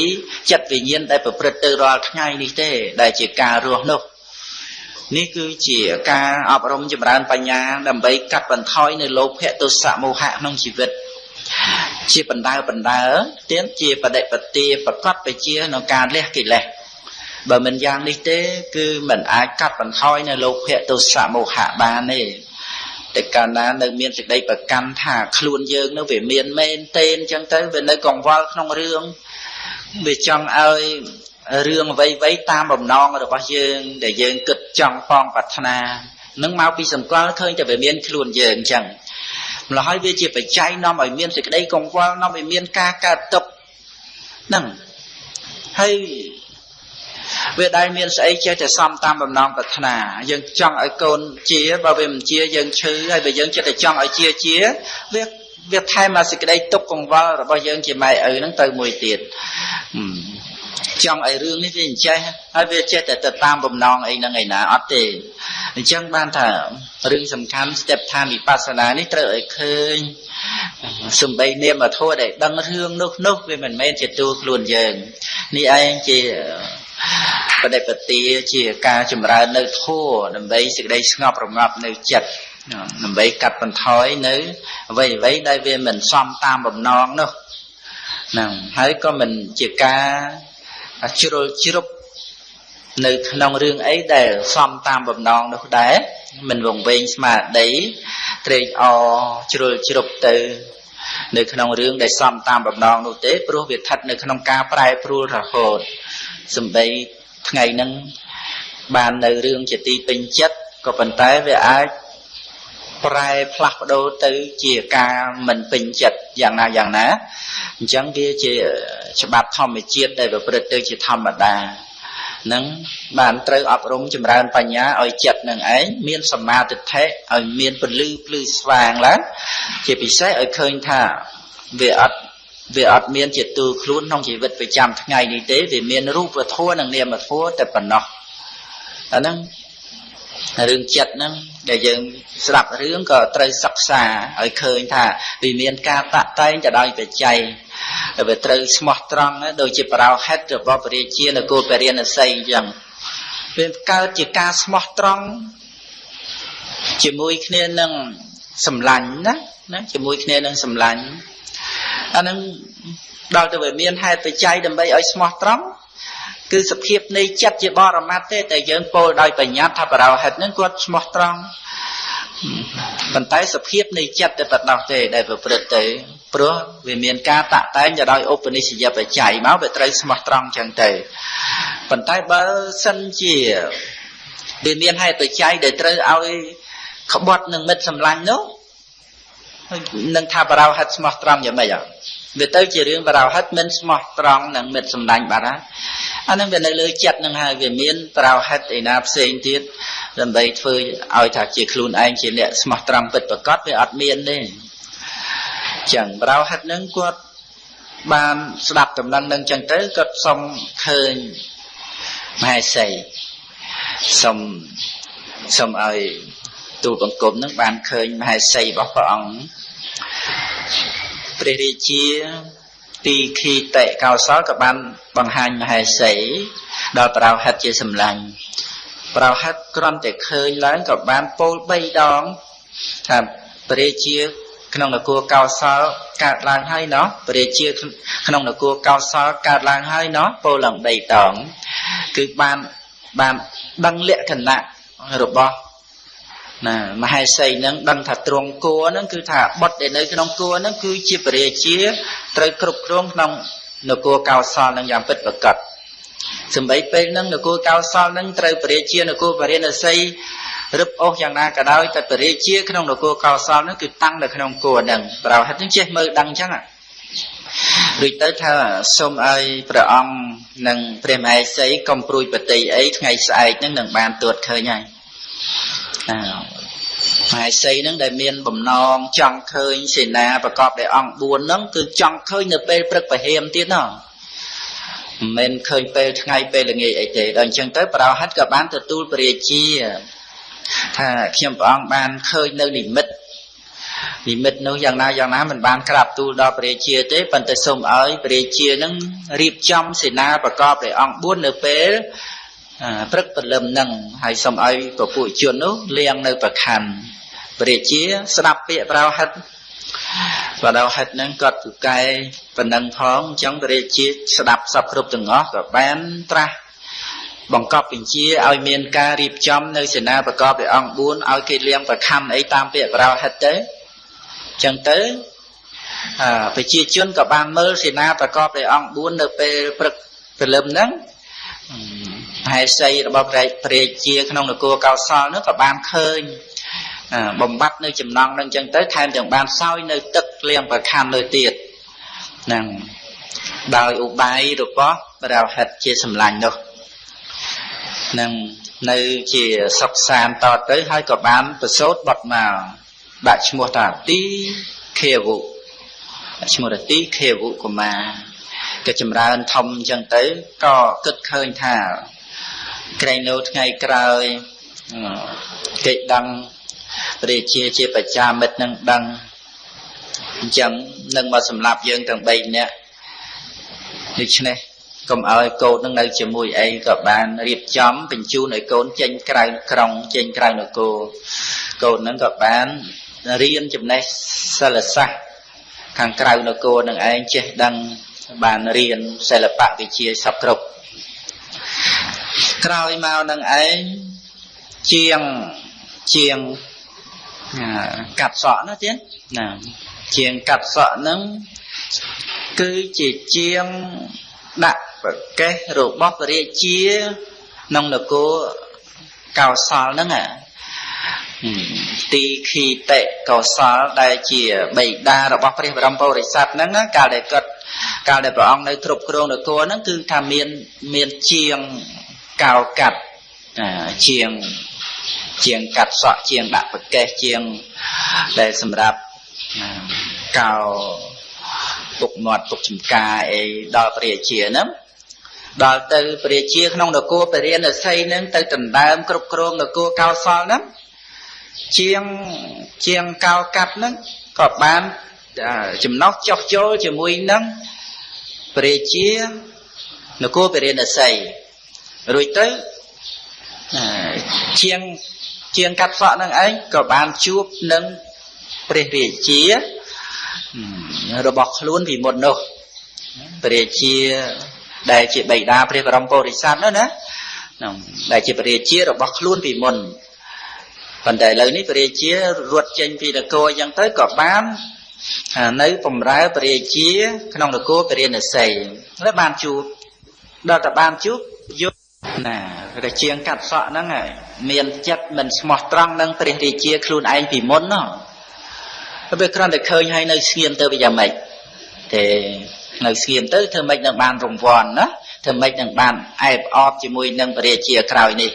S1: ចិត្តវិញ្ញាណដែលប្រព្រឹត្តទៅរាល់ថ្ងៃនេះទេដែលជាការរស់នោះនេះគឺជាការអប់រំចម្រើនបញ្ញាដើម្បីកាត់បន្ថយនៅលោភៈទោសៈមោហៈក្នុងជីវិតជាបណ្ដើបណ្ដើទៀនជាបដិបទាប្រកបទៅជាក្នុងការលះកិលេសបើមិនយ៉ាងនេះទេគឺមិនអាចកាត់បន្ថយនៅលោភៈទោសៈមោហៈបានទេតែកាលណានៅមានសេចក្តីប្រកាន់ថាខ្លួនយើងនោះវាមានមែនទេអញ្ចឹងទៅវានៅកង្វល់ក្នុងរឿងវាចង់ឲ្យរឿងអ្វីៗតាមបំណងរបស់យើងដែលយើងគិតចង់ប៉ងប្រាថ្នានឹងមកពីសម្គាល់ឃើញតែវាមានខ្លួនយើងអញ្ចឹងម្ល៉េះហើយវាជាបច្ច័យនាំឲ្យមានសេចក្តីកង្វល់នាំឲ្យមានការកើតទុក្ខហ្នឹងហើយវាដែលមានស្អីចេះតែសំតាមបំណងប្រាថ្នាយើងចង់ឲ្យកូនជាបើវាមិនជាយើងឈឺហើយបើយើងចិត្តតែចង់ឲ្យជាជាវាថែមមកសេចក្តីទុក្ខកង្វល់របស់យើងជាម៉ែឪហ្នឹងទៅមួយទៀតចង់ឲ្យរឿងនេះវាអញ្ចេះហើយវាចេះតែទៅតាមបំណងអីហ្នឹងឯណាអត់ទេអញ្ចឹងបានថារឿងសំខាន់ស្ទេបឋានវិបស្សនានេះត្រូវឲ្យឃើញសំបីនាមធម៌ដែលដឹងរឿងនោះនោះវាមិនមែនជាតួខ្លួនយើងនេះឯងជា បដិបទាជាការចម្រើននៅធម៌ដើម្បីសេចក្តីស្ងប់រងាប់នៅចិត្តដើម្បីកាត់បន្ថយនៅអ្វីអ្វីដែលវាមិនសមតាមបំណងនោះហ្នឹងហើយក៏មិនជាការជ្រុលជ្រុបនៅក្នុងរឿងអីដែលសមតាមបំណងនោះដែរមិនវង្វេងស្មារតីត្រេកអរជ្រុលជ្រុបទៅនៅក្នុងរឿងដែលសមតាមបំណងនោះទេព្រោះវាស្ថិតនៅក្នុងការប្រែប្រួលរហូតសំបីថ្ងៃហ្នឹងបាននៅរឿងជាទីពេញចិត្តក៏ប៉ុន្តែវាអាចប្រែផ្លាស់ប្ដូរទៅជាការមិនពេញចិត្តយ៉ាងណាយ៉ាងណាអញ្ចឹងវាជាច្បាប់ធម្មជាតិដែលប្រព្រឹត្តទៅជាធម្មតានឹងបានត្រូវអប់រំចម្រើនបញ្ញាឲ្យចិត្តនឹងឯងមានសមាទិដ្ឋិឲ្យមានពន្លឺភ្លឺស្វាងឡើងជាពិសេសឲ្យឃើញថាវាអត់មានជាទូខ្លួនក្នុងជីវិតប្រចាំថ្ងៃនេះទេវាមានរូបធម៌និងនាមធម៌តែប៉ុណ្ណោះអាហ្នឹងរឿងចិត្តហ្នឹងដែលយើងស្ដាប់រឿងក៏ត្រូវសិក្សាឲ្យឃើញថាវាមានការតាក់តែងទៅដោយបច្ច័យតែវាត្រូវស្មោះត្រង់ដូចជាបរោហិតរបស់ព្រះរាជានគរពារាណសីអញ្ចឹងវាកើតជាការស្មោះត្រង់ជាមួយគ្នានឹងសម្លាញ់ណាណាជាមួយគ្នានឹងសម្លាញ់អាហ្នឹងដល់ទៅវាមានហេតុបច្ច័យដើម្បីឲ្យស្មោះត្រង់គឺសភាពនៃចិត្តជាបរមត្តទេតែយើងពោលដោយបញ្ញត្តិថាបរោហិតហ្នឹងគាត់ស្មោះត្រង់ប៉ុន្តែសភាពនៃចិត្តតែប៉ុណ្ណោះទេដែលប្រព្រឹត្តទៅព្រោះវាមានការតាក់តែងទៅដោយឧបនិស្សយបច្ច័យមកវាត្រូវស្មោះត្រង់ចឹងទៅប៉ុន្តែបើសិនជាវាមានហេតុបច្ច័យដែលត្រូវឲ្យក្បត់នឹងមិត្តសម្លាញ់នោះនឹងថាបរោហិតស្មោះត្រង់យ៉ាងម៉េចវាទៅជារឿងបរោហិតមិនស្មោះត្រង់នឹងមិត្តសម្លាញ់បាត់ហើយអានឹងវានៅលើចិត្តនឹងហើយវាមានបរោហិតឯណាផ្សេងទៀតដើម្បីធ្វើឲ្យថាជាខ្លួនឯងជាអ្នកស្មោះត្រង់ពិតប្រាកដវាអត់មានទេចឹងបរោហិតនឹងគាត់បានស្ដាប់ដំណឹងនឹងចឹងទៅគាត់សុំឃើញមហេសីសុំឲ្យទូលបង្គំនឹងបានឃើញមហេសីរបស់ព្រះអង្គព្រះរាជាទីឃីតិកោសលក៏បានបង្ហាញមហេសីដល់បរោហិតជាសម្លាញ់បរោហិតគ្រាន់តែឃើញឡើងក៏បានពោល3ដងថាព្រះរាជាក្នុងនគរកោសលកើតឡើងហើយណោះព្រះរាជាក្នុងនគរកោសលកើតឡើងហើយណោះពោលឡើង3ដងគឺបានដឹងលក្ខណៈរបស់ណាមហេសីនឹងដឹងថាទ្រង់គួរហ្នឹងគឺថាបុត្រដែលនៅក្នុងគួរហ្នឹងគឺជាព្រះរាជាត្រូវគ្រប់គ្រងក្នុងនគរកោសលនឹងយ៉ាងពិតប្រាកដសម្បីពេលហ្នឹងនគរកោសលហ្នឹងត្រូវព្រះរាជានគរពារាណសីរឹបអូសយ៉ាងណាក៏ដោយតែព្រះរាជាក្នុងនគរកោសលហ្នឹងគឺតាំងនៅក្នុងគួរហ្នឹងប្រោហិតហ្នឹងចេះមើលដឹងអញ្ចឹងរួចទៅថាសូមឲ្យព្រះអង្គនិងព្រះមហេសីកុំព្រួយបតីអីថ្ងៃស្អែកហ្នឹងនឹងបានទួតឃើញហើយមហេសីហ្នឹងដែលមានបំណងចង់ឃើញសេនាប្រកបដោយអង្គ4ហ្នឹងគឺចង់ឃើញនៅពេលព្រឹកពហិមទៀតណោះមិនមែនឃើញពេលថ្ងៃពេលល្ងាចអីទេដល់អញ្ចឹងទៅប្រោហិតក៏បានទទួលព្រះរាជាថាខ្ញុំព្រះអង្គបានឃើញនៅនិមិត្តនោះយ៉ាងណាយ៉ាងណាមិនបានក្រាបទូលដល់ព្រះរាជាទេប៉ុន្តែសូមឲ្យព្រះរាជានឹងរៀបចំសេនាប្រកបដោយអង្គ4នៅពេលព្រឹកព្រលឹមនឹងហើយសូមឲ្យពពួកជននោះលៀងនៅប្រខ័ណ្ឌព្រះរាជាស្ដាប់ពាក្យប្រោហិតប្រោហិតនឹងគាត់ពូកែប៉ុណ្ណឹងផងអញ្ចឹងព្រះរាជាស្ដាប់សពគ្រប់ទាំងអស់ក៏បានត្រាស់បង្កប់បញ្ជាឲ្យមានការរៀបចំនៅសេនាប្រកបដោយអង្គ4ឲ្យគេលៀងប្រខ័ណ្ឌអីតាមពាក្យប្រោហិតទៅអញ្ចឹងទៅប្រជាជនក៏បានមើលសេនាប្រកបដោយអង្គ4នៅពេលព្រឹកព្រលឹមហ្នឹងមហេសីរបស់ព្រះរាជាក្នុងនគរកោសលនោះក៏បានឃើញបំបត្តិនៅចំណងនឹងអញ្ចឹងទៅថែមទាំងបានសោយនៅទឹកលៀងប្រខ័ណ្ឌនៅទៀតហ្នឹងដោយឧបាយរបស់ព្រះហិតជាសម្លាញ់នោះនឹងនៅជាសុខសាន្តតទៅហើយក៏បានប្រសូតបុត្រមកដាក់ឈ្មោះថាទីខេវុឈ្មោះថាទីខេវុកុមារក៏ចម្រើនធំអញ្ចឹងទៅក៏គិតឃើញថាក្រែងលោថ្ងៃក្រោយគេដឹងព្រះជាជាបច្ចាមិត្តនឹងដឹងអញ្ចឹងនឹងមកសម្លាប់យើងទាំង3នាក់ដូច្នេះ កុំឲ្យកូននឹងនៅជាមួយឯងក៏បានរៀបចំបញ្ជូនឲ្យកូនចេញក្រៅក្រុងចេញក្រៅនគរកូននឹងក៏បានរៀនចំណេះសិលសាស្ត្រខាងក្រៅនគរនឹងឯងចេះដឹងបានរៀនសិល្បៈវិជ្ជាសពគ្រប់ក្រោយមកនឹងឯងជាងជាងកាត់សក់ណាទៀតណាជាងកាត់សក់ហ្នឹងគឺជាជាងដាក់ប្រកេះរបស់ព្រះរាជាក្នុងនគរកោសលហ្នឹងទីខីតិកោសលដែលជាបិតារបស់ព្រះបរមពុរិស័ទហ្នឹងកាលដែលគាត់កាលដែលព្រះអង្គនៅគ្រប់គ្រងនគរហ្នឹងគឺថាមានជាងកោកាត់ជាងកាត់សក់ជាងដាក់ប្រកេះជាងដែលសម្រាប់កោពុកមាត់ពុកចំការអីដល់ព្រះរាជាហ្នឹងដល់ទៅព្រះរាជាក្នុងនគរពរាណសីហ្នឹងទៅដណ្ដើមគ្រប់គ្រងនគរកោសលហ្នឹងជាងកោកាត់ហ្នឹងក៏បានចំណោះចុះចូលជាមួយនឹងព្រះរាជានគរពរាណសីរួចទៅជាងកាត់សក់ហ្នឹងឯងក៏បានជួបនឹងព្រះរាជារបស់ខ្លួនពីមុននោះព្រះរាជាដែលជាបិតាព្រះបរមពុរិស័ទនោះណាដែលជាព្រះរាជារបស់ខ្លួនពីមុនប៉ុន្តែឥឡូវនេះព្រះរាជារត់ចេញពីនគរអញ្ចឹងទៅក៏បាននៅបំរើព្រះរាជាក្នុងនគរពរាណសីហើយបានជួបដល់តែបានជួបយកណាព្រះជាងកាត់សក់ហ្នឹងមានចិត្តមិនស្មោះត្រង់នឹងព្រះរាជាខ្លួនឯងពីមុនណោះពេលគ្រាន់តែឃើញហើយនៅស្ងៀមទៅវាយ៉ាងម៉េចទេនៅស្ងៀមទៅធ្វើម៉េចនឹងបានរង្វាន់ណាធ្វើម៉េចនឹងបានអែបអបជាមួយនឹងព្រះរាជាក្រោយនេះ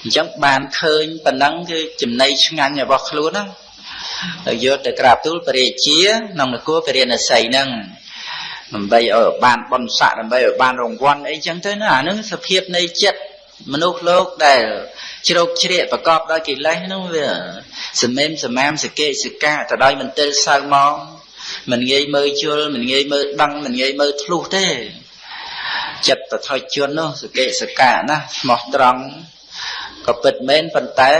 S1: អញ្ចឹងបានឃើញប៉ុណ្ណឹងគឺចំណៃឆ្ងាញ់របស់ខ្លួនណាហើយយកទៅក្រាបទូលព្រះរាជាក្នុងនគរពរាណសីហ្នឹងដើម្បីឲ្យបានបុណ្យស័ក្តិដើម្បីឲ្យបានរង្វាន់អីចឹងទៅណាអាហ្នឹងសភាពនៃចិត្តមនុស្សលោកដែលជ្រោកជ្រាកប្រកបដោយកិលេសហ្នឹងវាសមេមសមាមសកេសកាទៅដោយមន្ទិលសៅមកមិនងាយមើលជល់មិនងាយមើលដឹងមិនងាយមើលធ្លុះទេចិត្តបថុជននោះសកេសកាណាស្មោះត្រង់ក៏ពិតមែនប៉ុន្តែ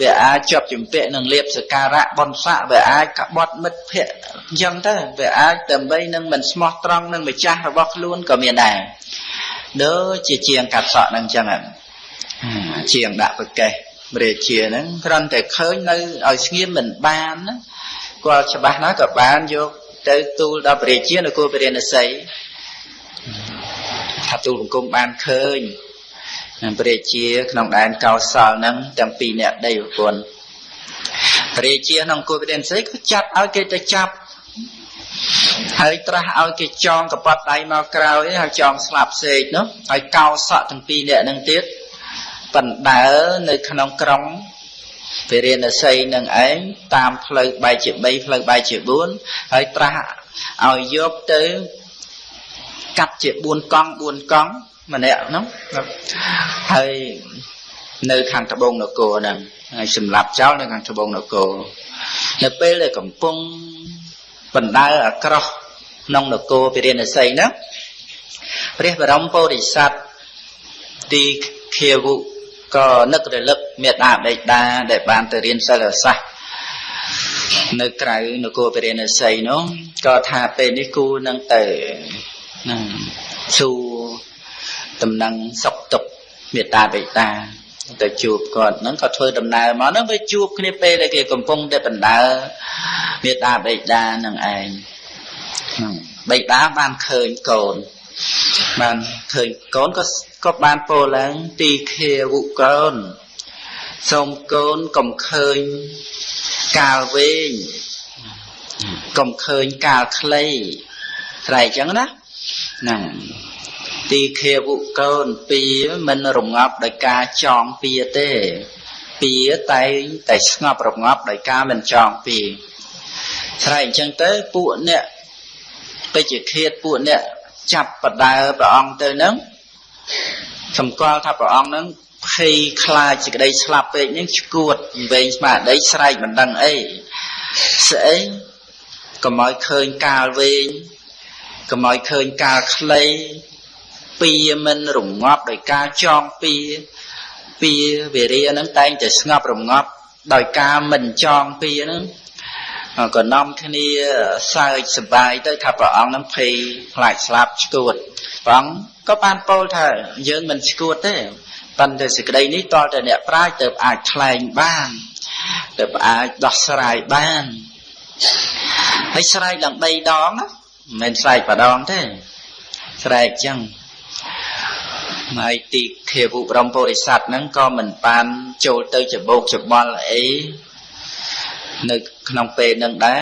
S1: វាអាចជាប់ជំពាក់នឹងលៀបសការៈបុណ្យស័ក្តិវាអាចក្បត់មិត្តភក្តិអញ្ចឹងទៅវាអាចដើម្បីនឹងមិនស្មោះត្រង់នឹងម្ចាស់របស់ខ្លួនក៏មានដែរដូចជាជាងកាត់សក់នឹងអញ្ចឹងជាងដាក់ប្រកេះព្រះរាជាហ្នឹងគ្រាន់តែឃើញនៅឲ្យស្ងៀមមិនបានណាគាត់ច្បាស់ណាស់ក៏បានយកទៅទូលដល់ព្រះរាជានគរពរាណសីថាទូលបង្គំបានឃើញព្រះរាជាក្នុងដែនកោសលហ្នឹងទាំងពីរអ្នកដីប្រពន្ធព្រះរាជាក្នុងគោពរាណសីក៏ចាត់ឲ្យគេទៅចាប់ហើយត្រាស់ឲ្យគេចងកប៉ាត់ដៃមកក្រោយហើយចងស្លាប់សេកនោះហើយកោសក់ទាំងពីរអ្នកហ្នឹងទៀតបណ្ដើនៅក្នុងក្រុងពរាណសីនឹងឯងតាមផ្លូវបែកជា3ផ្លូវបែកជា4ហើយត្រាស់ឲ្យយកទៅកាត់ជា4កង់4កង់ម្នាក់ហ្នឹងហើយនៅខាងត្បូងនគរហ្នឹងហើយសម្លាប់ចោលនៅខាងត្បូងនគរនៅពេលដែលកំពុងបណ្ដើអាក្រោះក្នុងនគរពរាណសីហ្នឹងព្រះបរមពុរិស័ទទីខាវុក៏នឹករលឹកមេដាបិតាដែលបានទៅរៀនសិលសាស្ត្រនៅក្រៅនគរពរាណសីនោះក៏ថាពេលនេះគូនឹងទៅនឹងសួរតំណឹងសុខទុក្ខមេដាបិតាទៅជួបគាត់ហ្នឹងក៏ធ្វើដំណើរមកហ្នឹងវាជួបគ្នាពេលដែលគេកំពុងតែបណ្ដើមេដាបិតានឹងឯងបិតាបានឃើញកូនបានឃើញកូនក៏បានពោលឡើងទីខាវុកូនសូមកូនកុំឃើញកាលវែងកុំឃើញកាលខ្លីស្រែកចឹងណាហ្នឹងទីខាវុកូនពីមិនរងាប់ដោយការចងពៀទេពៀតែងតែស្ងប់រងាប់ដោយការមិនចងពៀស្រែកអញ្ចឹងទៅពួកអ្នកពេជ្ជឃាតពួកអ្នកចាប់បដើព្រះអង្គទៅហ្នឹងសម្គាល់ថាព្រះអង្គហ្នឹងភ័យខ្លាចសេចក្តីស្លាប់ពេកហ្នឹងឈួតវែងស្មារតីស្រែកមិនដឹងអីស្អីកុំឲ្យឃើញកាលវែងកុំឲ្យឃើញកាលខ្លី ពីមិនរងាប់ដោយការចងពីពីវិរិយហ្នឹងតែងតែស្ងប់រងាប់ដោយការមិនចងពីហ្នឹងក៏នាំគ្នាសើចសប្បាយទៅថាព្រះអង្គហ្នឹងភ័យខ្លាចស្លាប់ឆ្កួតព្រះអង្គក៏បានពោលថាយើងមិនឆ្កួតទេប៉ុន្តែសេចក្តីនេះទាល់តែអ្នកប្រាជ្ញទើបអាចថ្លែងបានទើបអាចដោះស្រាយបានហើយស្រែកឡើង3ដងណាមិនមែនស្រែកម្ដងទេស្រែកចឹងហើយទីខេវុបរមពុរិស័ទហ្នឹងក៏មិនបានចូលទៅច្បោកច្បល់អីនៅក្នុងពេលហ្នឹងដែរ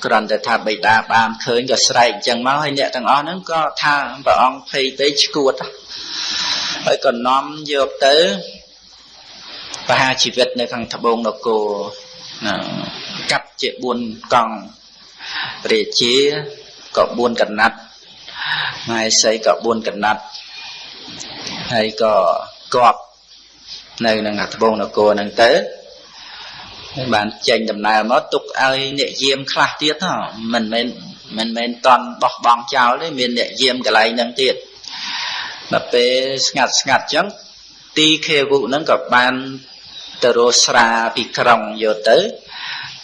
S1: គ្រាន់តែថាបិតាបានឃើញក៏ស្រែកអញ្ចឹងមកហើយអ្នកទាំងអស់ហ្នឹងក៏ថាព្រះអង្គភ័យពេកឆ្កួតហើយក៏នាំយកទៅប្រហារជីវិតនៅខាងត្បូងនគរកាត់ជា4កង់រាជាក៏4កណាត់មហេសីក៏4កណាត់ហើយក៏កប់នៅនឹងត្បូងនគរហ្នឹងទៅបានចេញដំណើរមកទុកឲ្យអ្នកយាមខ្លះទៀតមិនមែនតន់បោះបង់ចោលទេមានអ្នកយាមកន្លែងហ្នឹងទៀតដល់ពេលស្ងាត់ស្ងាត់ចឹងទីខេវុហ្នឹងក៏បានទៅរកស្រាពីក្រុងយកទៅ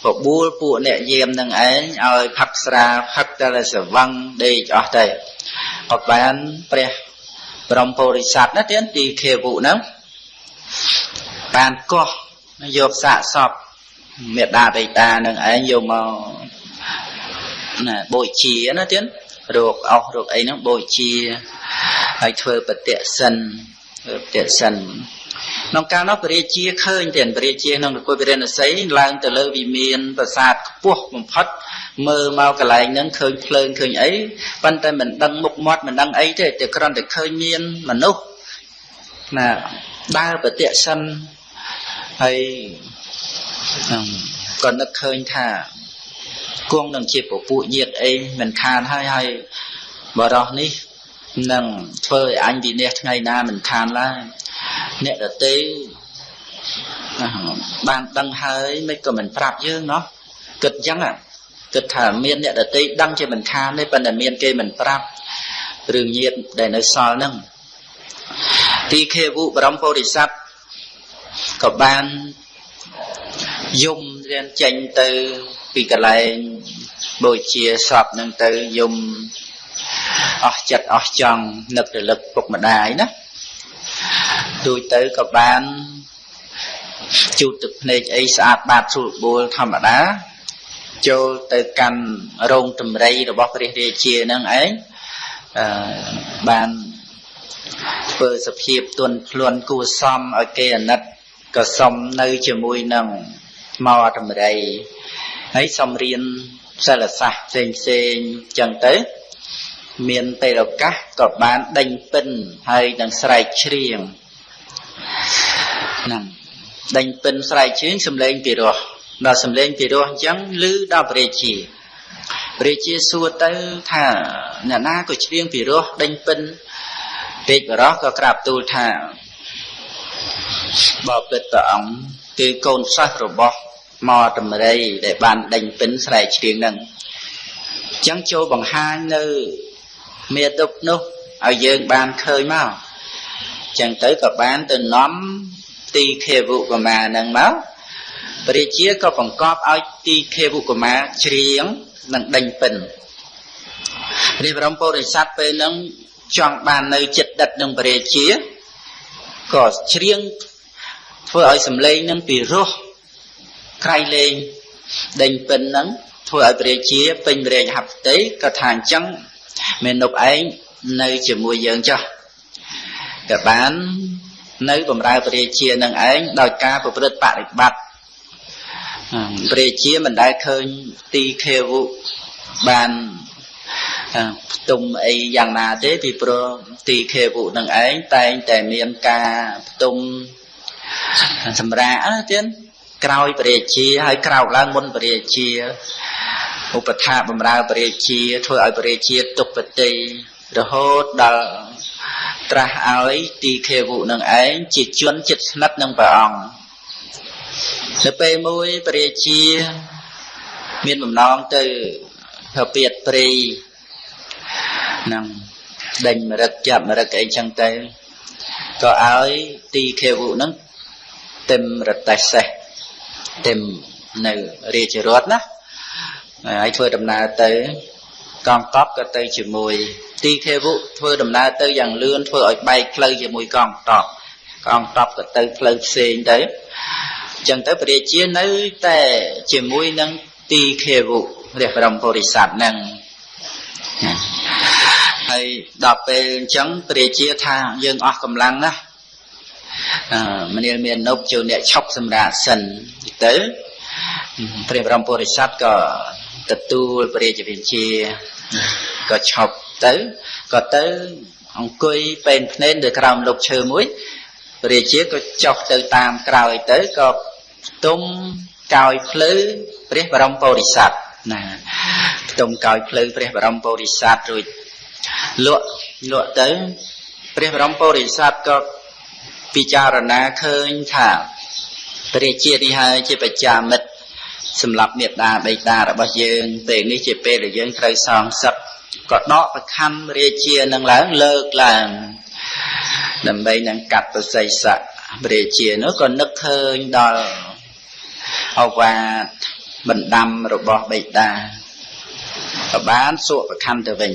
S1: បបួលពួកអ្នកយាមនឹងឯងឲ្យផឹកស្រាផឹកតែស្វឹងដេកអស់ទៅក៏បានព្រះបរមពុរិស័ទណាទៀតទីខេវុហ្នឹងបានកោះយកសាកសពមេដាបេតានឹងឯងយកមកណាបូជាណាទៀតរោគអស់រោគអីហ្នឹងបូជាហើយធ្វើបតិសិនធ្វើបតិសិនក្នុងកាលនោះព្រះរាជាឃើញទៀតព្រះរាជាក្នុងនគរពិរណសីឡើងទៅលើវិមានប្រាសាទខ្ពស់បំផុតមើលមកកន្លែងហ្នឹងឃើញភ្លើងឃើញអីប៉ុន្តែមិនដឹងមុខមាត់មិនដឹងអីទេតែគ្រាន់តែឃើញមានមនុស្សណាដើរបតិសិនហើយក៏នឹកឃើញថាគង់នឹងជាពពួកញាតិអីមិនខានហើយហើយបរោះនេះនឹងធ្វើឲ្យអញវិនាសថ្ងៃណាមិនខានឡើយអ្នកដទៃបានដឹងហើយមិនក៏មិនប្រាប់យើងណោះគិតចឹងគិតថាមានអ្នកដទៃដឹងជាមិនខានទេប៉ុន្តែមានគេមិនប្រាប់រឿងញាតិដែលនៅសល់ហ្នឹងទីខេវុបរមពុរិស័ទក៏បានយំរៀនចេញទៅពីកន្លែងបូជាសពហ្នឹងទៅយំអស់ចិត្តអស់ចង់នឹករលឹកពុកម្ដាយណាទូចទៅក៏បានជូតទឹកភ្នែកអីស្អាតបាតស្រួលបួលធម្មតាចូលទៅកាន់រោងតម្រៃរបស់ព្រះរាជាហ្នឹងឯងបានធ្វើសភាពទន់ភ្លន់គួរសមឲ្យគេអាណិតក៏សុំនៅជាមួយនឹងមកតម្រៃហើយសុំរៀនសិលសាស្ត្រផ្សេងផ្សេងចឹងទៅមានពេលឱកាសក៏បានដេញពិនហើយនឹងស្រែកច្រៀងហ្នឹងដេញពិនស្រែកច្រៀងសំឡេងពីរោះដល់សំឡេងពីរោះអញ្ចឹងឮដល់ព្រះរាជាព្រះរាជាសួរទៅថាអ្នកណាក៏ច្រៀងពីរោះដេញពិនពេកបរោះក៏ក្រាបទូលថាបបិទ្ធព្រះអង្គគឺកូនសិស្សរបស់មកតម្រៃដែលបានដេញពិនស្រែកច្រៀងហ្នឹងអញ្ចឹងចូលបង្ហាញនៅមេដប់នោះឲ្យយើងបានឃើញមកអញ្ចឹងទៅក៏បានទៅនាំទីខេវុកមាហ្នឹងមកព្រះរាជាក៏បង្កប់ឲ្យទីខេវុកមាច្រៀងនិងដេញពិនព្រះបរមពុរិស័ទពេលហ្នឹងចង់បាននៅចិត្តដិតនឹងព្រះរាជាក៏ច្រៀងធ្វើឲ្យសំឡេងនឹងពីរោះក្រៃលែងដេញពិនហ្នឹងធ្វើឲ្យព្រះរាជាពេញព្រះរាជហត្ថីក៏ថាអញ្ចឹងមេនុបឯងនៅជាមួយយើងចុះក៏បាននៅបម្រើព្រះរាជានឹងឯងដោយការប្រព្រឹត្តបរិបត្តិព្រះរាជាមិនដែលឃើញទីខេវុបានផ្ទុំអីយ៉ាងណាទេពីព្រោះទីខេវុនឹងឯងតែងតែមានការផ្ទុំសម្រាកទៀតក្រោយព្រះរាជាហើយក្រោកឡើងមុនព្រះរាជាឧបថាបំរើព្រះរាជាធ្វើឲ្យព្រះរាជាទុកបតិរហូតដល់ត្រាស់ឲ្យទីខេវុនឹងឯងជាជនជិតស្និទ្ធនឹងព្រះអង្គនៅពេលមួយព្រះរាជាមានបំណងទៅពៀតព្រៃហ្នឹង ដេញមរឹកចាប់មរឹកអីចឹងទៅក៏ឲ្យទីខេវុហ្នឹងទឹមរតេសេះទឹមនៅរាជរដ្ឋណាហើយធ្វើដំណើរទៅកងតបក៏ទៅជាមួយទីខេវុធ្វើដំណើរទៅយ៉ាងលឿនធ្វើឲ្យបែកផ្លូវជាមួយកងតបកងតបក៏ទៅផ្លូវផ្សេងទៅចឹងទៅព្រះរាជានៅតែជាមួយនឹងទីខេវុព្រះបរមពុរិស័ទហ្នឹងហើយដល់ពេលអញ្ចឹងព្រះរាជាថាយើងអស់កម្លាំងណាស់មនាលមាននុបចូលអ្នកឈប់សម្រាកសិនទៅព្រះបរមពុរិស័ទក៏ទទួលព្រះរាជបញ្ជាក៏ឈប់ទៅក៏ទៅអង្គុយពេនភ្នែននៅក្រោមលុបឈើមួយព្រះរាជាក៏ចុះទៅតាមក្រោយទៅក៏ផ្ទុំកោយភ្លឺព្រះបរមពុរិស័ទណាផ្ទុំកោយភ្លឺព្រះបរមពុរិស័ទរួចលក់លក់ទៅព្រះបរមពុរិស័ទក៏ពិចារណាឃើញថាព្រះជានេះហើយជាបច្ចាមិត្តសម្រាប់មេដាបិតារបស់យើងពេលនេះជាពេលដែលយើងត្រូវសងសឹកក៏ដកប្រខំរាជានឹងឡើងលើកឡើងដើម្បីនឹងកាត់ប្រស័យស័ករាជានោះក៏នឹកឃើញដល់អវាទបណ្ដាំរបស់បិតាក៏បានសួរប្រខំទៅវិញ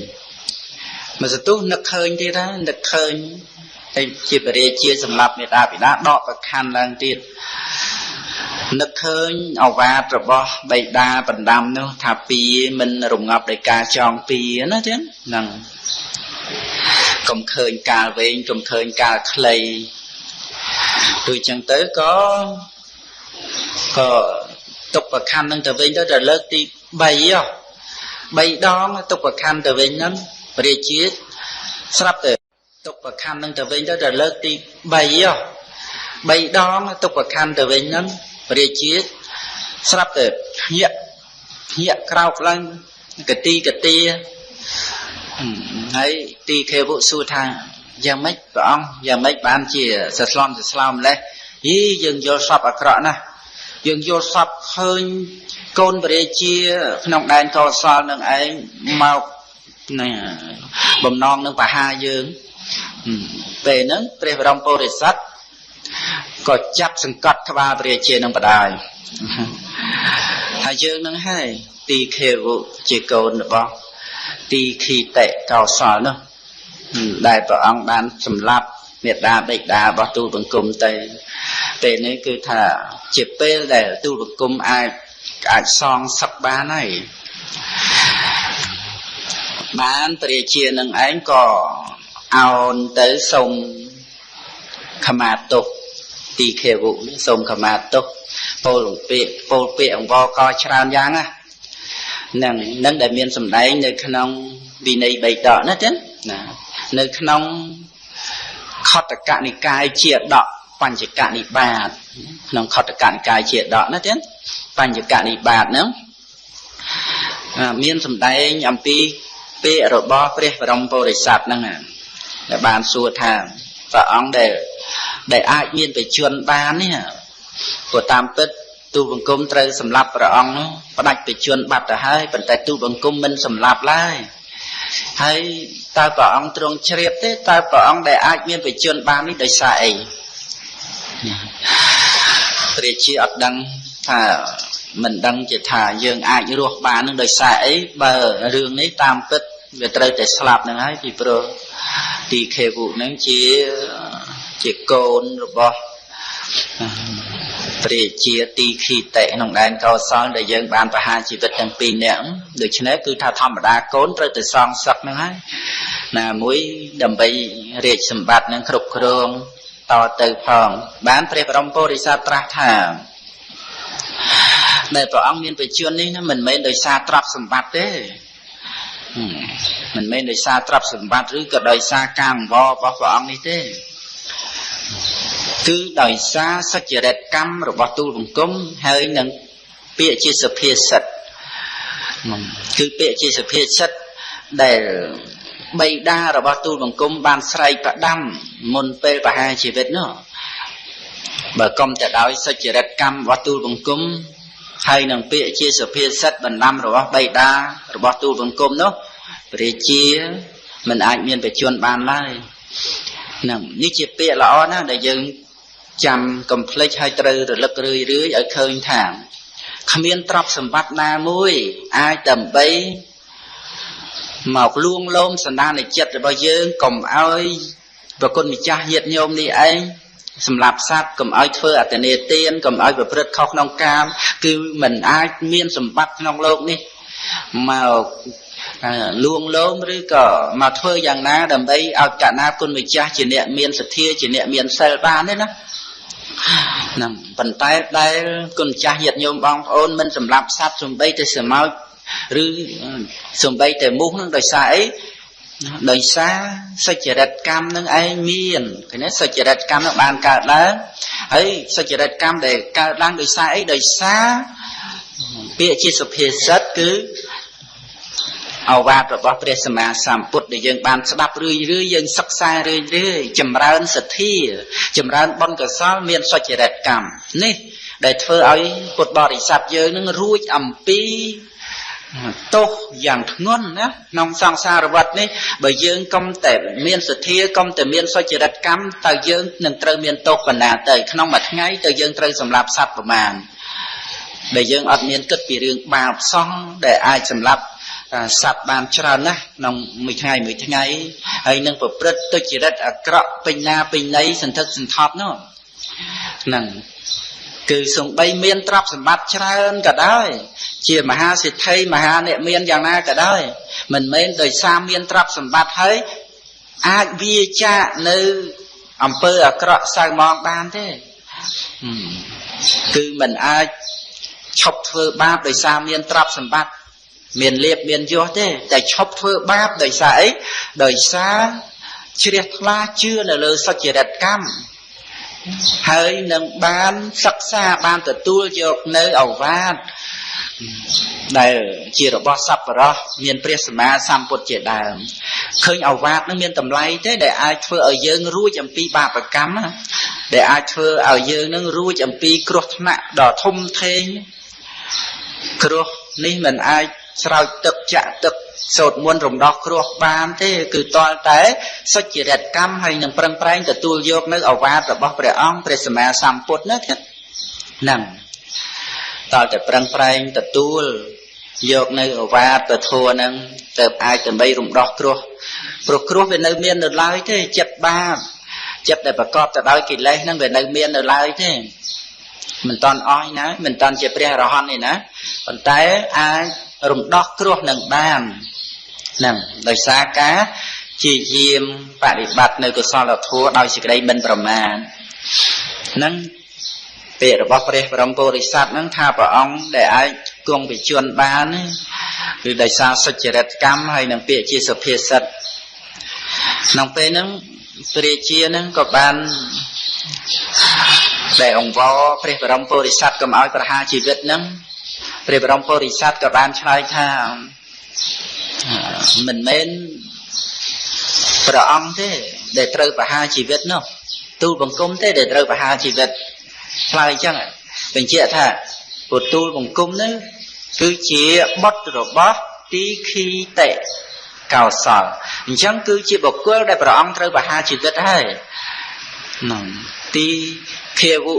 S1: មកសន្ទុះនឹកឃើញទៀតណានឹកឃើញតែជាព្រះរាជាសម្រាប់មេដាបិតាដកប្រខំឡើងទៀតនឹកឃើញអវាទរបស់បិតាបណ្ដាំនោះថាពីមិនរងាប់ដោយការចងពីណាទៀតហ្នឹងកុំឃើញកាលវែងកុំឃើញកាលខ្លីដូចចឹងទៅក៏ទុកប្រខំនឹងទៅវិញទៅដល់លើកទី3ហ៎3ដងទុកប្រខំទៅវិញហ្នឹងព្រះរាជាស្រាប់តែទុកប្រខំនឹងទៅវិញទៅដល់លើកទី3ហ៎3ដងទុកប្រខំទៅវិញហ្នឹងព្រះរាជាស្រាប់តែភ្ញាក់ក្រោកឡើងកទីកទាហើយទីខេវុសួរថាយ៉ាងម៉េចព្រះអង្គយ៉ាងម៉េចបានជាសស្លំសស្លោម្លេះយីយើងយល់សពអាក្រក់ណាស់យើងយល់សពឃើញកូនព្រះរាជាក្នុងដែនកោសលនឹងឯងមកបំណងនឹងបហាយើងពេលហ្នឹងព្រះបរមពុរិស័ទក៏ចាប់សង្កត់ក្បាលព្រះរាជានឹងបដាយហើយយើងនឹងហើយទីខេវុជាកូនរបស់ទីខីតិកោសលនោះដែលព្រះអង្គបានសម្លាប់មេដាបិតារបស់ទូលបង្គំទៅពេលនេះគឺថាជាពេលដែលទូលបង្គំអាចសងសឹកបានហើយបានព្រះរាជានឹងឯងក៏អោនទៅសូមខមាទោសទីខេវុនេះសូមខមាទោសពោលពាក្យពោលពាក្យអង្វរកច្រើនយ៉ាងណានឹងដែលមានសម្ដែងនៅក្នុងវិន័យបិដកណាចឹងណានៅក្នុងខតកនិកាយជាដកបញ្ចកនិបាតក្នុងខតកនិកាយជាដកណាចឹងបញ្ចកនិបាតហ្នឹងមានសម្ដែងអំពីពាក្យរបស់ព្រះបរមពុរិស័ទហ្នឹងដែលបានសួរថាព្រះអង្គដែលអាចមានបច្ចុប្បន្នបាននេះព្រោះតាមពិតទូលបង្គំត្រូវសម្លាប់ព្រះអង្គនោះផ្ដាច់បច្ចុប្បន្នបាត់ទៅហើយប៉ុន្តែទូលបង្គំមិនសម្លាប់ឡើយហើយតើព្រះអង្គទ្រង់ជ្រាបទេតើព្រះអង្គដែលអាចមានបច្ចុប្បន្នបាននេះដោយសារអីព្រះជាអត់ដឹងថាមិនដឹងជាថាយើងអាចរស់បាននឹងដោយសារអីបើរឿងនេះតាមពិតវាត្រូវតែស្លាប់នឹងហើយពីព្រោះទីខេវុនឹងជាកូនរបស់ព្រះជាទីខីតិក្នុងដែនកោសលដែលយើងបានប្រហារជីវិតទាំងពីរនាក់ដូច្នេះគឺថាធម្មតាកូនត្រូវតែសងសឹកនឹងហើយណាមួយដើម្បីរាជសម្បត្តិនឹងគ្រប់គ្រងតទៅផងបានព្រះបរមពុរិស័ទត្រាស់ថាដែលព្រះអង្គមានបច្ចុប្បន្ននេះមិនមែនដោយសារទ្រព្យសម្បត្តិទេមិនមែនដោយសារទ្រព្យសម្បត្តិឬក៏ដោយសារការអង្វររបស់ព្រះអង្គនេះទេគឺដោយសារសុចរិតកម្មរបស់ទូលបង្គំហើយនឹងពាក្យជាសុភាសិតគឺពាក្យជាសុភាសិតដែលបិតារបស់ទូលបង្គំបានស្រែកផ្ដាំមុនពេលប្រហារជីវិតនោះបើកុំតែដោយសុចរិតកម្មរបស់ទូលបង្គំហើយនឹងពាក្យជាសុភាសិតបណ្ដាំរបស់បិតារបស់ទូលបង្គំនោះព្រះជា មិនអាចមានបច្ចុប្បន្នបានឡើយហ្នឹងនេះជាពាក្យល្អណាស់ដែលយើងចាំកុំភ្លេចឲ្យត្រូវរលឹករឿយរឿយឲ្យឃើញថាគ្មានទ្រព្យសម្បត្តិណាមួយអាចដើម្បីមកលួងលោមសន្តានចិត្តរបស់យើងកុំឲ្យប្រគុណម្ចាស់ញាតិញោមនេះឯងសម្រាប់សត្វកុំឲ្យធ្វើអតនេទានកុំឲ្យប្រព្រឹត្តខុសក្នុងកាមគឺមិនអាចមានសម្បត្តិក្នុងលោកនេះមកលួងលោមឬក៏មកធ្វើយ៉ាងណាដើម្បីឲ្យកណាគុណម្ចាស់ជាអ្នកមានសទ្ធាជាអ្នកមានសិលបានទេណាហ្នឹងប៉ុន្តែដែលគុណម្ចាស់ញាតិញោមបងប្អូនមិនសម្រាប់សត្វសំបីតែស្រមោចឬសំបីតែមូសហ្នឹងដោយសារអីដោយសារសុចរិតកម្មនឹងឯងមានឃើញទេសុចរិតកម្មនឹងបានកើតឡើងហើយសុចរិតកម្មដែលកើតឡើងដោយសារអីដោយសារពាក្យជាសុភាសិតគឺឱវាទរបស់ព្រះសម្មាសម្ពុទ្ធដែលយើងបានស្ដាប់រឿយរឿយយើងសិក្សារឿយរឿយចម្រើនសទ្ធាចម្រើនបុណ្យកុសលមានសុចរិតកម្មនេះដែលធ្វើឲ្យពុទ្ធបរិស័ទយើងនឹងរួចអំពីទោសយ៉ាងធ្ងន់ណាក្នុងសង្សារវដ្តនេះបើយើងកុំតែមានសទ្ធាកុំតែមានសុចរិតកម្មតើយើងនឹងត្រូវមានទោសបណ្ណាទៅក្នុងមួយថ្ងៃតើយើងត្រូវសម្លាប់សត្វប្រមាណដែលយើងអត់មានគិតពីរឿងបាបសោះដែលអាចសម្លាប់សត្វបានច្រើនណាស់ក្នុងមួយថ្ងៃមួយថ្ងៃហើយនឹងប្រព្រឹត្តទុច្ចរិតអាក្រក់ពេញណាពេញណីសន្ធឹកសន្ធាប់នោះហ្នឹងគឺសំបីមានទ្រព្យសម្បត្តិច្រើនក៏ដោយជាមហាសេដ្ឋីមហាអ្នកមានយ៉ាងណាក៏ដោយមិនមែនដោយសារមានទ្រព្យសម្បត្តិហើយអាចវាចាកនៅអំពើអាក្រក់សៅមងបានទេគឺមិនអាចឈប់ធ្វើបាបដោយសារមានទ្រព្យសម្បត្តិមានលៀបមានយសទេតែឈប់ធ្វើបាបដោយសារអីដោយសារជ្រះថ្លាជឿនៅលើសុចរិតកម្មហើយនឹងបានសិក្សាបានទទួលយកនៅឱវាទដែលជារបស់សប្បុរសមានព្រះសម្មាសម្ពុទ្ធជាដើមឃើញឱវាទនឹងមានតម្លៃទេដែលអាចធ្វើឲ្យយើងរួចអំពីបាបកម្មដែលអាចធ្វើឲ្យយើងនឹងរួចអំពីគ្រោះថ្នាក់ដ៏ធំធេងគ្រោះនេះមិនអាចស្រោចទឹកចាក់ទឹកសូត្រមន្តរំដោះគ្រោះបានទេគឺទាល់តែសុចរិតកម្មហើយនឹងប្រឹងប្រែងទទួលយកនៅឱវាទរបស់ព្រះអង្គព្រះសម្មាសម្ពុទ្ធណាហ្នឹងទាល់តែប្រឹងប្រែងទទួលយកនៅឱវាទពធហ្នឹងទៅអាចដើម្បីរំដោះគ្រោះព្រោះគ្រោះវានៅមាននៅឡើយទេចិត្តបាបចិត្តដែលប្រកបទៅដោយកិលេសហ្នឹងវានៅមាននៅឡើយទេមិនតាន់អស់ណាមិនតាន់ជាព្រះអរហន្តទេណាប៉ុន្តែអាចរំដោះគ្រោះនឹងបានហ្នឹងដោយសារការជាយាមបប្រតិបត្តិនៅកុសលធម៌ដោយសេចក្តីមិនប្រមាទហ្នឹងពាក្យរបស់ព្រះបរមពុរិស័ទហ្នឹងថាព្រះអង្គដែលអាចគង់វិជនបានគឺដោយសារសុចរិតកម្មហើយនឹងពាក្យជាសុភាសិតក្នុងពេលហ្នឹងព្រះជាហ្នឹងក៏បានដែលអង្វរព្រះបរមពុរិស័ទកុំឲ្យប្រហារជីវិតហ្នឹងព្រះបរមពុរិស័ទក៏បានឆ្លើយថាមិនមែនព្រះអង្គទេដែលត្រូវប្រហារជីវិតនោះទូលបង្គំទេដែលត្រូវប្រហារជីវិតឆ្លើយអញ្ចឹងបញ្ជាក់ថាពុទ្ធទូលបង្គំនោះគឺជាបុត្ររបស់ទីឃីតិកោសលអញ្ចឹងគឺជាបុគ្គលដែលព្រះអង្គត្រូវប្រហារជីវិតហើយហ្នឹងទីឃាវុ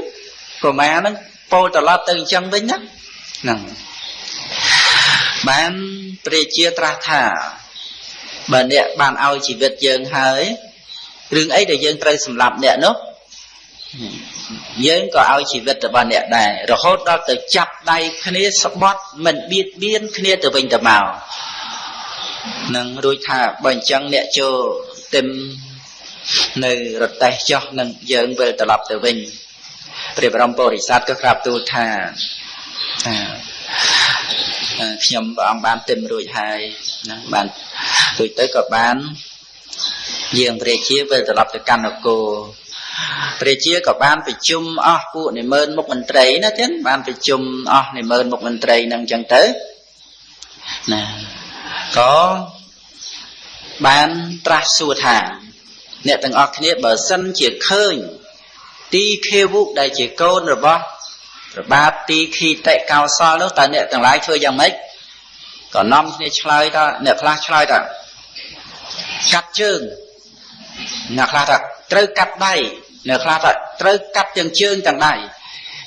S1: កុមារហ្នឹងពោលត្រឡប់ទៅអញ្ចឹងវិញណាហ្នឹងបានព្រះជាត្រាស់ថាបើអ្នកបានឲ្យជីវិតយើងហើយរឿងអីដែលយើងត្រូវសម្លាប់អ្នកនោះយើងក៏ឲ្យជីវិតរបស់អ្នកដែររហូតដល់ទៅចាប់ដៃគ្នាស្បត់មិនបៀតបៀនគ្នាទៅវិញទៅមកនឹងរួចថាបើអញ្ចឹងអ្នកចូលទឹមនៅរទេះចុះនឹងយើងវិលត្រឡប់ទៅវិញព្រះបរមពុរិស័ទក៏ក្រាបទូលថាខ្ញុំព្រះអង្គបានទឹមរួចហើយណាបានរួចទៅក៏បានយាងព្រះជាវិលត្រឡប់ទៅកាន់នគរព្រះជាក៏បានប្រជុំអស់ពួកនិមឺនមុខមន្ត្រីណាចឹងបានប្រជុំអស់និមឺនមុខមន្ត្រីហ្នឹងចឹងទៅណាក៏បានត្រាស់សួរថាអ្នកទាំងអស់គ្នាបើសិនជាឃើញទីឃាវុដែលជាកូនរបស់ព្រះបាទទីឃីតិកោសលនោះតើអ្នកទាំងឡាយធ្វើយ៉ាងម៉េចក៏នាំគ្នាឆ្លើយថាអ្នកខ្លះឆ្លើយថា កាត់ជើងអ្នកខ្លះថាត្រូវកាត់ដៃអ្នកខ្លះថាត្រូវកាត់ទាំងជើងទាំងដៃ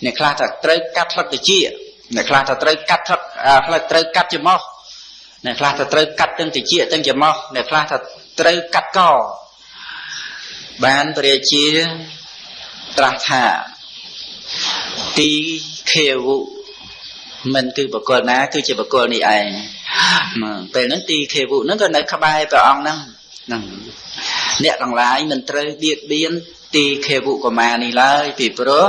S1: អ្នកខ្លះថាត្រូវកាត់ផ្លឹកត្រចៀកអ្នកខ្លះថាត្រូវកាត់ផ្លឹកត្រូវកាត់ច្រមុះអ្នកខ្លះថាត្រូវកាត់ទាំងត្រចៀកទាំងច្រមុះអ្នកខ្លះថាត្រូវកាត់កបានព្រះជាត្រាស់ថាទីខេវុមិនគឺបុគ្គលណាគឺជាបុគ្គលនេះឯងពេលហ្នឹងទីខេវុហ្នឹងក៏នៅក្បែរព្រះអង្គហ្នឹងហ្នឹងអ្នកទាំងឡាយមិនត្រូវបៀតបៀនទីខេវុកុមារនេះឡើយពីព្រោះ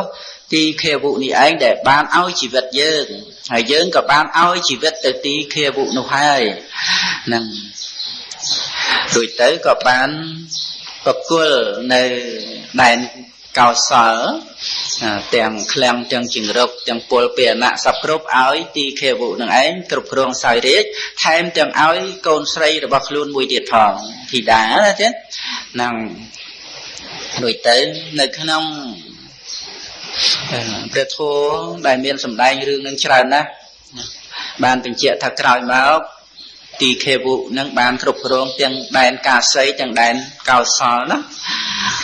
S1: ទីខេវុនេះឯងដែលបានឲ្យជីវិតយើងហើយយើងក៏បានឲ្យជីវិតទៅទីខេវុនោះហើយហ្នឹងដូចទៅក៏បានប្រគល់នៅដែនកោសលទាំងឃ្លាំងទាំងចង្រុកទាំងពលពាហនៈសពគ្រប់ឲ្យទីខេវុនឹងឯងគ្រប់គ្រងសោយរាជថែមទាំងឲ្យកូនស្រីរបស់ខ្លួនមួយទៀតផងធីតាណាទៀតហ្នឹងដូចទៅនៅក្នុងព្រះធម៌ដែលមានសម្ដែងរឿងនឹងច្រើនណាស់បានបញ្ជាក់ថាក្រោយមកទីខេវុនឹងបានគ្រប់គ្រងទាំងដែនកាសីទាំងដែនកោសលណា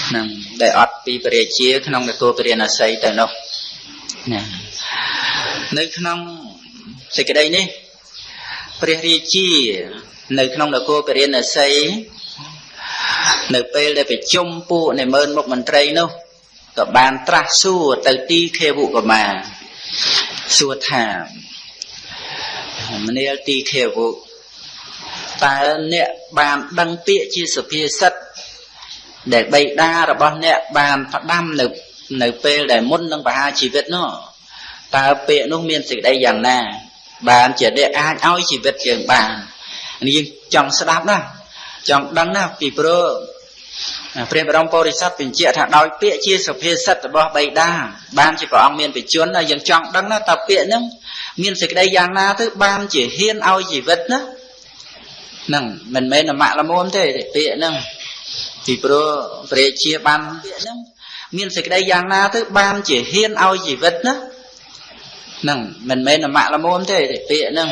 S1: ហ្នឹងដែលអត់ពីព្រះរាជាក្នុងនគរពារាណសីទៅនោះណានៅក្នុងសេចក្តីនេះព្រះរាជានៅក្នុងនគរពារាណសីនៅពេលដែលប្រជុំពួកនៃម៉ឺនមុខមន្ត្រីនោះក៏បានត្រាស់សួរទៅទីខេវុកុមារសួរថាមនាលទីខេវុតើអ្នកបានដឹងពាក្យជាសុភាសិតដែលបិតារបស់អ្នកបានផ្ដាំនៅពេលដែលមុននឹងបហាជីវិតនោះតើពាក្យនោះមានសេចក្តីយ៉ាងណាបានជាអ្នកអាចឲ្យជីវិតយើងបាននេះយើងចង់ស្ដាប់ណាចង់ដឹងណាពីព្រោះព្រះបរមពុរិស័ទបញ្ជាក់ថាដោយពាក្យជាសុភាសិតរបស់បិតាបានជាព្រះអង្គមានបច្ចុប្បន្នយើងចង់ដឹងណាតើពាក្យហ្នឹងមានសេចក្តីយ៉ាងណាទៅបានជាហ៊ានឲ្យជីវិតណាហ្នឹងមិនមែនអមល្មមទេពាក្យហ្នឹងពីព្រោះព្រះជាបានពាក្យហ្នឹងមានសេចក្តីយ៉ាងណាទៅបានជាហ៊ានឲ្យជីវិតណាហ្នឹងមិនមែនអមល្មមទេពាក្យហ្នឹង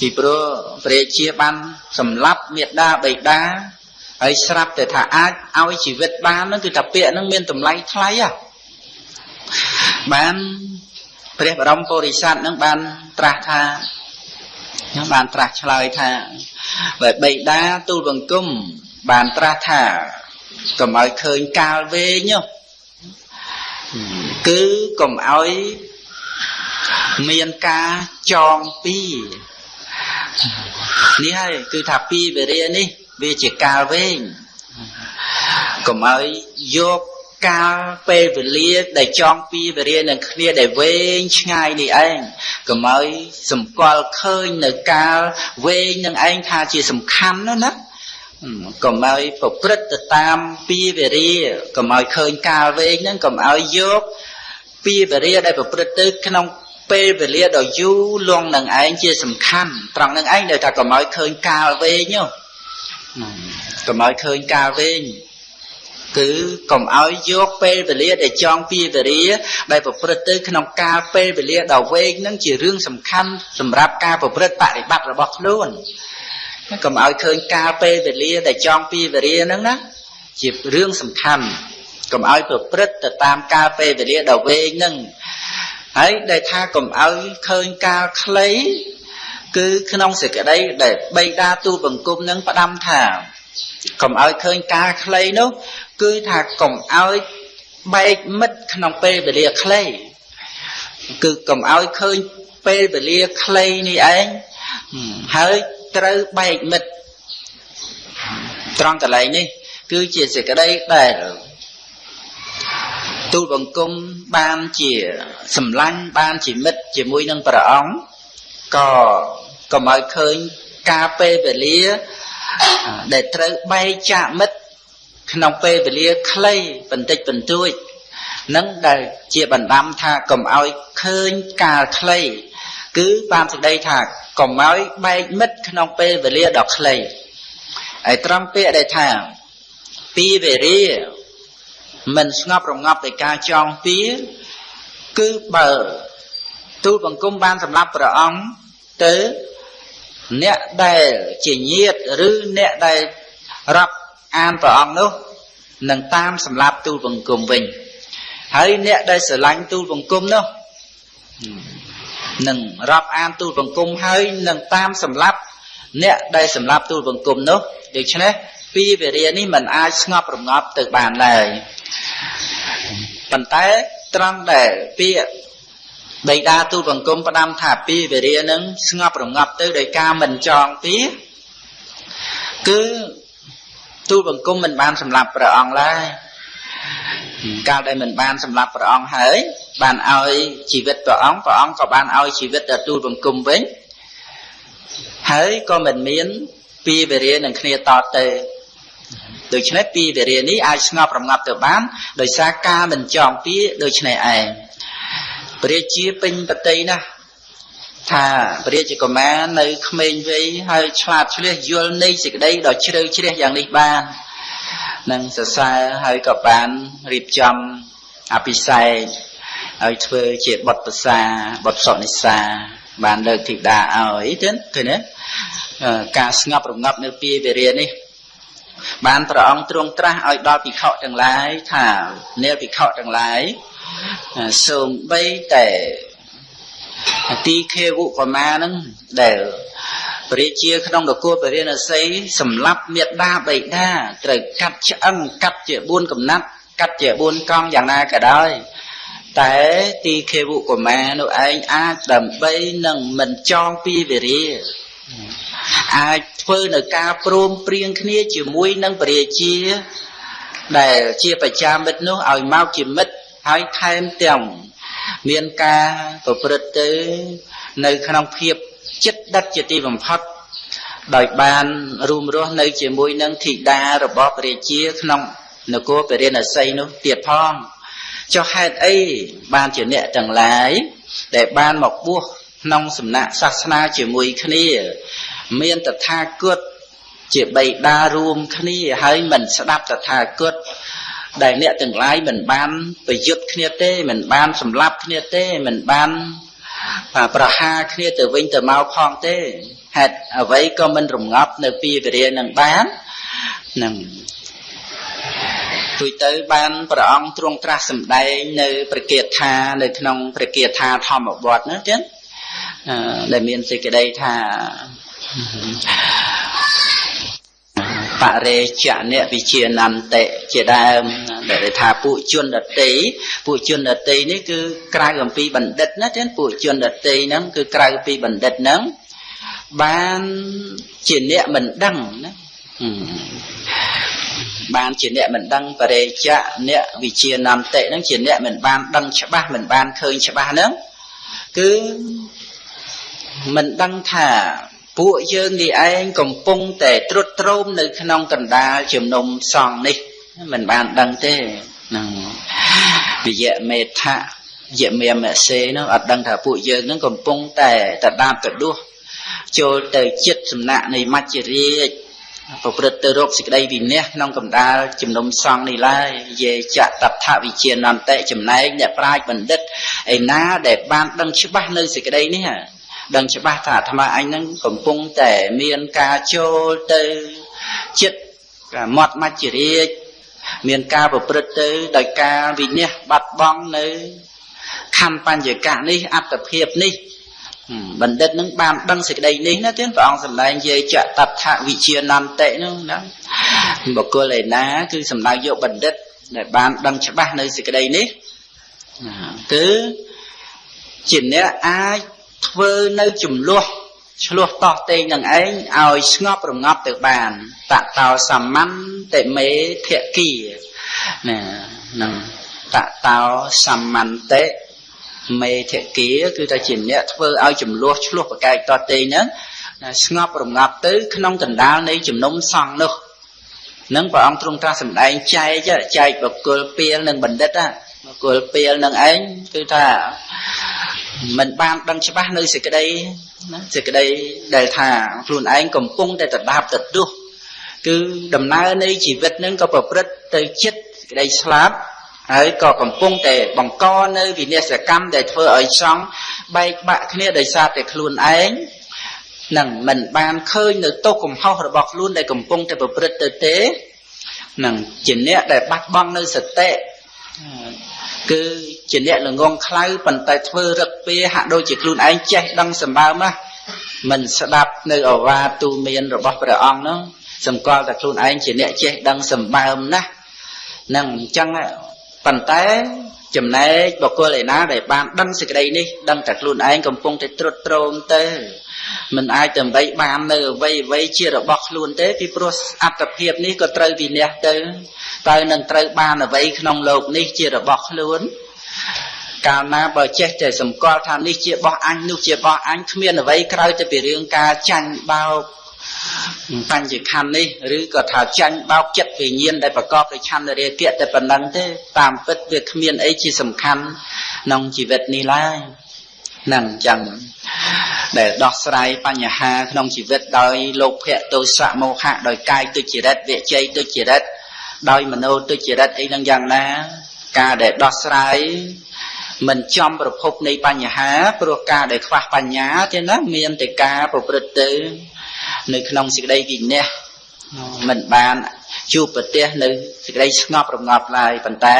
S1: ពីព្រោះព្រះជាបានសម្លាប់មេដាបិតាហើយស្រាប់តែថាអាចឲ្យជីវិតបានហ្នឹងគឺថាពាក្យហ្នឹងមានតម្លៃថ្លៃហ៎បានព្រះបរមពុរិស័ទហ្នឹងបានត្រាស់ថាខ្ញុំបានត្រាស់ឆ្លើយថាបើបិតាទូលបង្គំបានត្រាស់ថាកុំឲ្យឃើញកាលវែងគឺកុំឲ្យមានការចងពីនេះហើយគឺថាពីវេរានេះវាជាកាលវែងកុំឲ្យយកកាលពេលវេលាដែលចងពីវេរានឹងគ្នាដែលវែងឆ្ងាយនេះឯងកុំឲ្យសម្គាល់ឃើញនៅកាលវែងនឹងឯងថាជាសំខាន់ណាស់ណាកុំឲ្យប្រព្រឹត្តទៅតាមពីវេរាកុំឲ្យឃើញកាលវែងហ្នឹងកុំឲ្យយកពីវេរាដែលប្រព្រឹត្តទៅក្នុងពេលវេលាដ៏យូរលង់នឹងឯងជាសំខាន់ត្រង់នឹងឯងដែលថាកុំឲ្យឃើញកាលវែងកុំឲ្យឃើញកាលវែងគឺកុំឲ្យយកពេលវេលាដែលចងពីវេរាដែលប្រព្រឹត្តទៅក្នុងកាលពេលវេលាដ៏វែងហ្នឹងជារឿងសំខាន់សម្រាប់ការប្រព្រឹត្តបរិបត្តិរបស់ខ្លួនកុំឲ្យឃើញកាលពេលវេលាដែលចងពីវេរាហ្នឹងណាជារឿងសំខាន់កុំឲ្យប្រព្រឹត្តទៅតាមកាលពេលវេលាដ៏វែងហ្នឹងហើយដែលថាកុំឲ្យឃើញកាលខ្លីគឺក្នុងសេចក្តីដែលបិតាទូលបង្គំនឹងផ្ដាំថាកុំឲ្យឃើញកាលខ្លីនោះគឺថាកុំឲ្យបែកមិត្តក្នុងពេលវេលាខ្លីគឺកុំឲ្យឃើញពេលវេលាខ្លីនេះឯងហើយត្រូវបែកមិត្តត្រង់កន្លែងនេះគឺជាសេចក្តីដែលទូលបង្គំបានជាសម្លាញ់បានជាមិត្តជាមួយនឹងព្រះអង្គក៏កុំឲ្យឃើញការពេលវេលាដែលត្រូវបែកចាកមិត្តក្នុងពេលវេលាខ្លីបន្តិចបន្តួចនឹងដែលជាបណ្ដាំថាកុំឲ្យឃើញកាលខ្លីគឺបានសេចក្តីថាកុំឲ្យបែកមិត្តក្នុងពេលវេលាដ៏ខ្លីហើយត្រង់ពាក្យដែលថាពីវេរាមិនស្ងប់រងាប់ដោយការចងពៀគឺបើទូលបង្គំបានសម្រាប់ព្រះអង្គទៅអ្នកដែលជាញាតិឬអ្នកដែល រាប់អានព្រះអង្គនោះនឹងតាមសម្លាប់ទូលបង្គំវិញហើយអ្នកដែលស្រឡាញ់ទូលបង្គំនោះនឹងរាប់អានទូលបង្គំហើយនឹងតាមសម្លាប់អ្នកដែលសម្លាប់ទូលបង្គំនោះដូច្នេះពីវេរានេះមិនអាចស្ងប់រងាប់ទៅបានឡើយប៉ុន្តែត្រង់ដែលពាក្យបិតាទូលបង្គំផ្ដាំថាពីវេរានឹងស្ងប់រងាប់ទៅដោយការមិនចងពីគឺទូលបង្គំមិនបានសម្លាប់ព្រះអង្គឡើយកាលដែលមិនបានសម្លាប់ព្រះអង្គហើយបានឲ្យជីវិតព្រះអង្គព្រះអង្គក៏បានឲ្យជីវិតដល់ទូលបង្គំវិញហើយក៏មិនមានពីវេរានឹងគ្នាតទៅដូច្នេះពីវេរានេះអាចស្ងប់រងាប់ទៅបានដោយសារការមិនចងពីដូច្នេះឯងព្រះជាពេញបតីណាស់ថាព្រះរាជកុមារនៅក្មេងវ័យហើយឆ្លាតឆ្លៀសយល់នៃសេចក្តីដ៏ជ្រៅជ្រះយ៉ាងនេះបាននឹងសរសើរហើយក៏បានរៀបចំអភិសេកឲ្យធ្វើជាបុត្រប្រសាបុត្រសុនិសាបានលើកធីតាឲ្យទេឃើញទេការស្ងប់រងាប់នៅពីវេរានេះបានព្រះអង្គទ្រង់ត្រាស់ឲ្យដល់ភិក្ខុទាំងឡាយថានាភិក្ខុទាំងឡាយសូម្បីតែទីខេវុកមានឹងដែលព្រះជាក្នុងនគរពរាណសីសម្លាប់មេដាបិតាត្រូវកាត់ឆ្អឹងកាត់ជា4កំណាត់កាត់ជា4កង់យ៉ាងណាក៏ដោយតែទីខេវុកមានោះឯងអាចដើម្បីនឹងមិនចងពីវេរាអាចធ្វើនៅការព្រមព្រៀងគ្នាជាមួយនឹងព្រះជាដែលជាបច្ចាមិត្តនោះឲ្យមកជាមិត្តហើយថែមទាំងមានការប្រព្រឹត្តទៅនៅក្នុងភាពចិត្តដិតជាទីបំផុតដោយបានរួមរស់នៅជាមួយនឹងធីតារបស់ព្រះជាក្នុងនគរពរាណសីនោះទៀតផងចុះហេតុអីបានជាអ្នកទាំងឡាយដែលបានមកបួសក្នុងសំណាក់សាសនាជាមួយគ្នាមានតថាគតជាបិតារួមគ្នាហើយមិនស្ដាប់តថាគតដែលអ្នកទាំងឡាយមិនបានប្រយុទ្ធគ្នាទេមិនបានសម្លាប់គ្នាទេមិនបានប្រហារគ្នាទៅវិញទៅមកផងទេហេតុអ្វីក៏មិនរងាប់នៅពីវេរានឹងបាននឹងទូទៅបានព្រះអង្គទ្រង់ត្រាស់សម្ដែងនៅព្រះគាថានៅក្នុងព្រះគាថាធម្មបទណាចឹងដែលមានសេចក្តីថាបរិចនៈវិជានន្តិជាដើមដែលថាពួកជនដតីពួកជនដតីនេះគឺក្រៅអំពីបណ្ឌិតណាចឹងពួកជនដតីហ្នឹងគឺក្រៅពីបណ្ឌិតហ្នឹងបានជាអ្នកមិនដឹងណាបានជាអ្នកមិនដឹងបរិចនៈវិជានន្តិហ្នឹងជាអ្នកមិនបានដឹងច្បាស់មិនបានឃើញច្បាស់ហ្នឹងគឺមិនដឹងថាពួកយើងនេះឯងកំពុងតែត្រុតត្រោមនៅក្នុងកណ្ដាលជំនុំសង្ឃនេះមិនបានដឹងទេហ្នឹងវិយមេថៈយមេមសេនោះអត់ដឹងថាពួកយើងនឹងកំពុងតែតដាបតដួសចូលទៅចិត្តសំណាក់នៃមច្ចរាជប្រព្រឹត្តទៅរកសេចក្តីវិន័យក្នុងកណ្ដាលជំនុំសង្ឃនេះឡើយយេចតថវិជានន្តិចំណែកអ្នកប្រាជ្ញបណ្ឌិតឯណាដែលបានដឹងច្បាស់នៅសេចក្តីនេះដឹងច្បាស់ថាអាត្មាអញនឹងកំពុងតែមានការចូលទៅចិត្តមាត់មច្ចរាជមានការប្រព្រឹត្តទៅដោយការវិន័យបាត់បង់នៅខណ្ឌបញ្ញកៈនេះអត្តភាពនេះបណ្ឌិតនឹងបានដឹងសេចក្តីនេះណាទៀតព្រះអង្គសម្ដែងយេចតថវិជានន្តិនោះណាបុគ្គលឯណាគឺសម្ដៅយកបណ្ឌិតដែលបានដឹងច្បាស់នៅសេចក្តីនេះគឺជាអ្នកអាចធ្វើនៅចំនួនឆ្លោះតោះតេងនឹងឯងឲ្យស្ងប់រងាប់ទៅបានតតោសមន្តមេធគាណានឹងតតោសមន្តមេធគាគឺថាជាអ្នកធ្វើឲ្យចំនួនឆ្លោះប្រកែកតោះតេងហ្នឹងស្ងប់រងាប់ទៅក្នុងកណ្ដាលនៃជំនុំសង្ឃនោះនឹងព្រះអង្គទ្រង់ត្រាស់សម្ដែងចែកបុគ្គលពាលនិងបណ្ឌិតបុគ្គលពាលនឹងឯងគឺថាមិនបានដឹងច្បាស់នៅសេចក្តីណាសេចក្តីដែលថាខ្លួនឯងកំពុងតែតដាបតដួសគឺដំណើរនៃជីវិតនឹងក៏ប្រព្រឹត្តទៅចិត្តសេចក្តីស្លាប់ហើយក៏កំពុងតែបង្កនៅវិនាសកម្មដែលធ្វើឲ្យសង្ឃបែកបាក់គ្នាដោយសារតែខ្លួនឯង នឹងមិនបានឃើញនៅទោសកំហុសរបស់ខ្លួនដែលកំពុងតែប្រព្រឹត្តទៅទេនឹងជាអ្នកដែលបាត់បង់នៅសតិគឺជាអ្នកល្ងងខ្លៅប៉ុន្តែធ្វើរឹកពាហាក់ដូចជាខ្លួនឯងចេះដឹងសម្បើមណាមិនស្ដាប់នៅអវាទទូមានរបស់ព្រះអង្គនោះសម្គាល់តែខ្លួនឯងជាអ្នកចេះដឹងសម្បើមណាស់នឹងអញ្ចឹងប៉ុន្តែចំណែកបុគ្គលឯណាដែលបានដឹងសេចក្តីនេះដឹងតែខ្លួនឯងកំពុងតែត្រុតត្រោមទៅមិនអាចដើម្បីបាននៅអ្វីអ្វីជារបស់ខ្លួនទេពីព្រោះអត្តភាពនេះក៏ត្រូវវិន័យទៅតើនឹងត្រូវបានអ្វីក្នុងលោកនេះជារបស់ខ្លួនកាលណាបើចេះតែសម្គាល់ថានេះជារបស់អញនោះជារបស់អញគ្មានអ្វីក្រៅតែពីរឿងការចាញ់បោកបញ្ញខណ្ឌនេះឬក៏ថាចាញ់បោកចិត្តវិញ្ញាណដែលប្រកបដោយឆន្ទរាគៈតែប៉ុណ្ណឹងទេតាមពិតវាគ្មានអីជាសំខាន់ក្នុងជីវិតនេះឡើយនឹងអញ្ចឹងដែលដោះស្រាយបញ្ហាក្នុងជីវិតដោយលោភៈទោសៈមោហៈដោយកាយទុច្ចរិតវិជ័យទុច្ចរិតដោយមโนទុច្ចរិតអីនឹងយ៉ាងណាការដែលដោះស្រាយមិនចំប្រភពនៃបញ្ហាព្រោះការដែលខ្វះបញ្ញាទេណាមានតែការប្រព្រឹត្តទៅនៅក្នុងសេចក្តីវិន័យមិនបានជួបប្រទះនៅសេចក្តីស្ងប់រងាប់ឡើយប៉ុន្តែ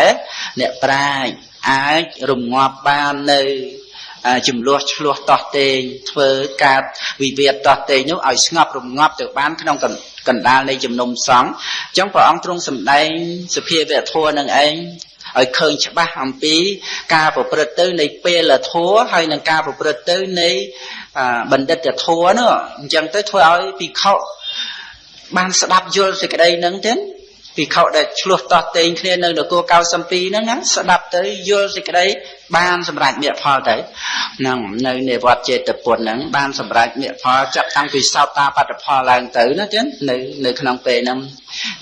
S1: អ្នកប្រាជ្ញអាចរងាប់បាននៅចំនួនឆ្លោះតោះតេងធ្វើការវិវាទតោះតេងនោះឲ្យស្ងប់រងាប់ទៅបានក្នុងកណ្ដាលនៃជំនុំសង្ឃអញ្ចឹងព្រះអង្គទ្រង់សម្ដែងសភាវធម៌នឹងឯងឲ្យឃើញច្បាស់អំពីការប្រព្រឹត្តទៅនៃពេលធម៌ហើយនឹងការប្រព្រឹត្តទៅនៃបណ្ឌិតធម៌នោះអញ្ចឹងទៅធ្វើឲ្យភិក្ខុបានស្ដាប់យល់សេចក្តីហ្នឹងទេភិក្ខុដែលឆ្លោះតោះតេងគ្នានៅនគរកៅសំពីហ្នឹងណាស្ដាប់ទៅយល់សេចក្តីបានសម្រេចមគ្គផលទៅហ្នឹងនៅនៃវត្តចេតពុនហ្នឹងបានសម្រេចមគ្គផលចាប់តាំងពីសោតាបត្តផលឡើងទៅណាទេនៅក្នុងពេលហ្នឹង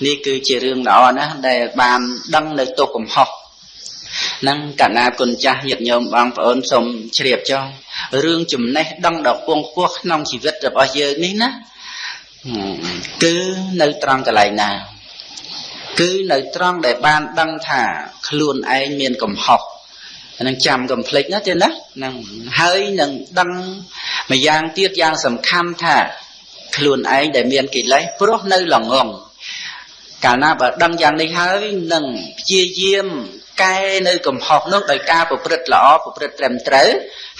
S1: នេះគឺជារឿងល្អណាស់ដែលបានដឹងនៅទោសកំហុសហ្នឹងកណាគុណចាស់ញាតិញោមបងប្អូនសូមជ្រាបចុះរឿងចំណេះដឹងដ៏ខ្ពង់ខ្ពស់ក្នុងជីវិតរបស់យើងនេះណាគឺនៅត្រង់កន្លែងណាគឺនៅត្រង់ដែលបានដឹងថាខ្លួនឯងមានកំហុសនឹងចាំកុំភ្លេចណាទេណាហ្នឹងហើយនឹងដឹងម្យ៉ាងទៀតយ៉ាងសំខាន់ថាខ្លួនឯងដែលមានកិលេសព្រោះនៅល្ងងកាលណាបើដឹងយ៉ាងនេះហើយនឹងព្យាយាមកែនៅកំហុសនោះដោយការប្រព្រឹត្តល្អប្រព្រឹត្តត្រឹមត្រូវ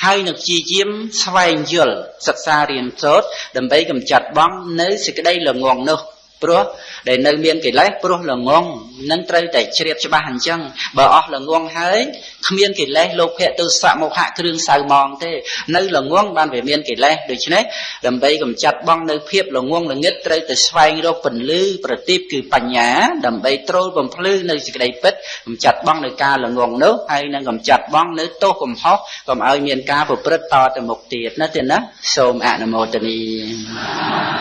S1: ហើយនឹងព្យាយាមស្វែងយល់សិក្សារៀនសូត្រដើម្បីកម្ចាត់បង់នៅសេចក្តីល្ងងនោះព្រោះដែលនៅមានកិលេសព្រោះល្ងងនឹងត្រូវតែជ្រាបច្បាស់អញ្ចឹងបើអស់ល្ងងហើយគ្មានកិលេសលោភៈទោសៈមោហៈគ្រឿងសៅមងទេនៅល្ងងបានវាមានកិលេសដូច្នេះដើម្បីកម្ចាត់បង់នៅភាពល្ងងល្ងឹតត្រូវតែស្វែងរកពន្លឺប្រទីបគឺបញ្ញាដើម្បីត្រូលបំភ្លឺនៅសេចក្តីពិតកម្ចាត់បង់នៅការល្ងងនោះហើយនឹងកម្ចាត់បង់នៅទោសកំហុសកុំឲ្យមានការប្រព្រឹត្តតទៅមុខទៀតណាទេណាសូមអនុមោទនា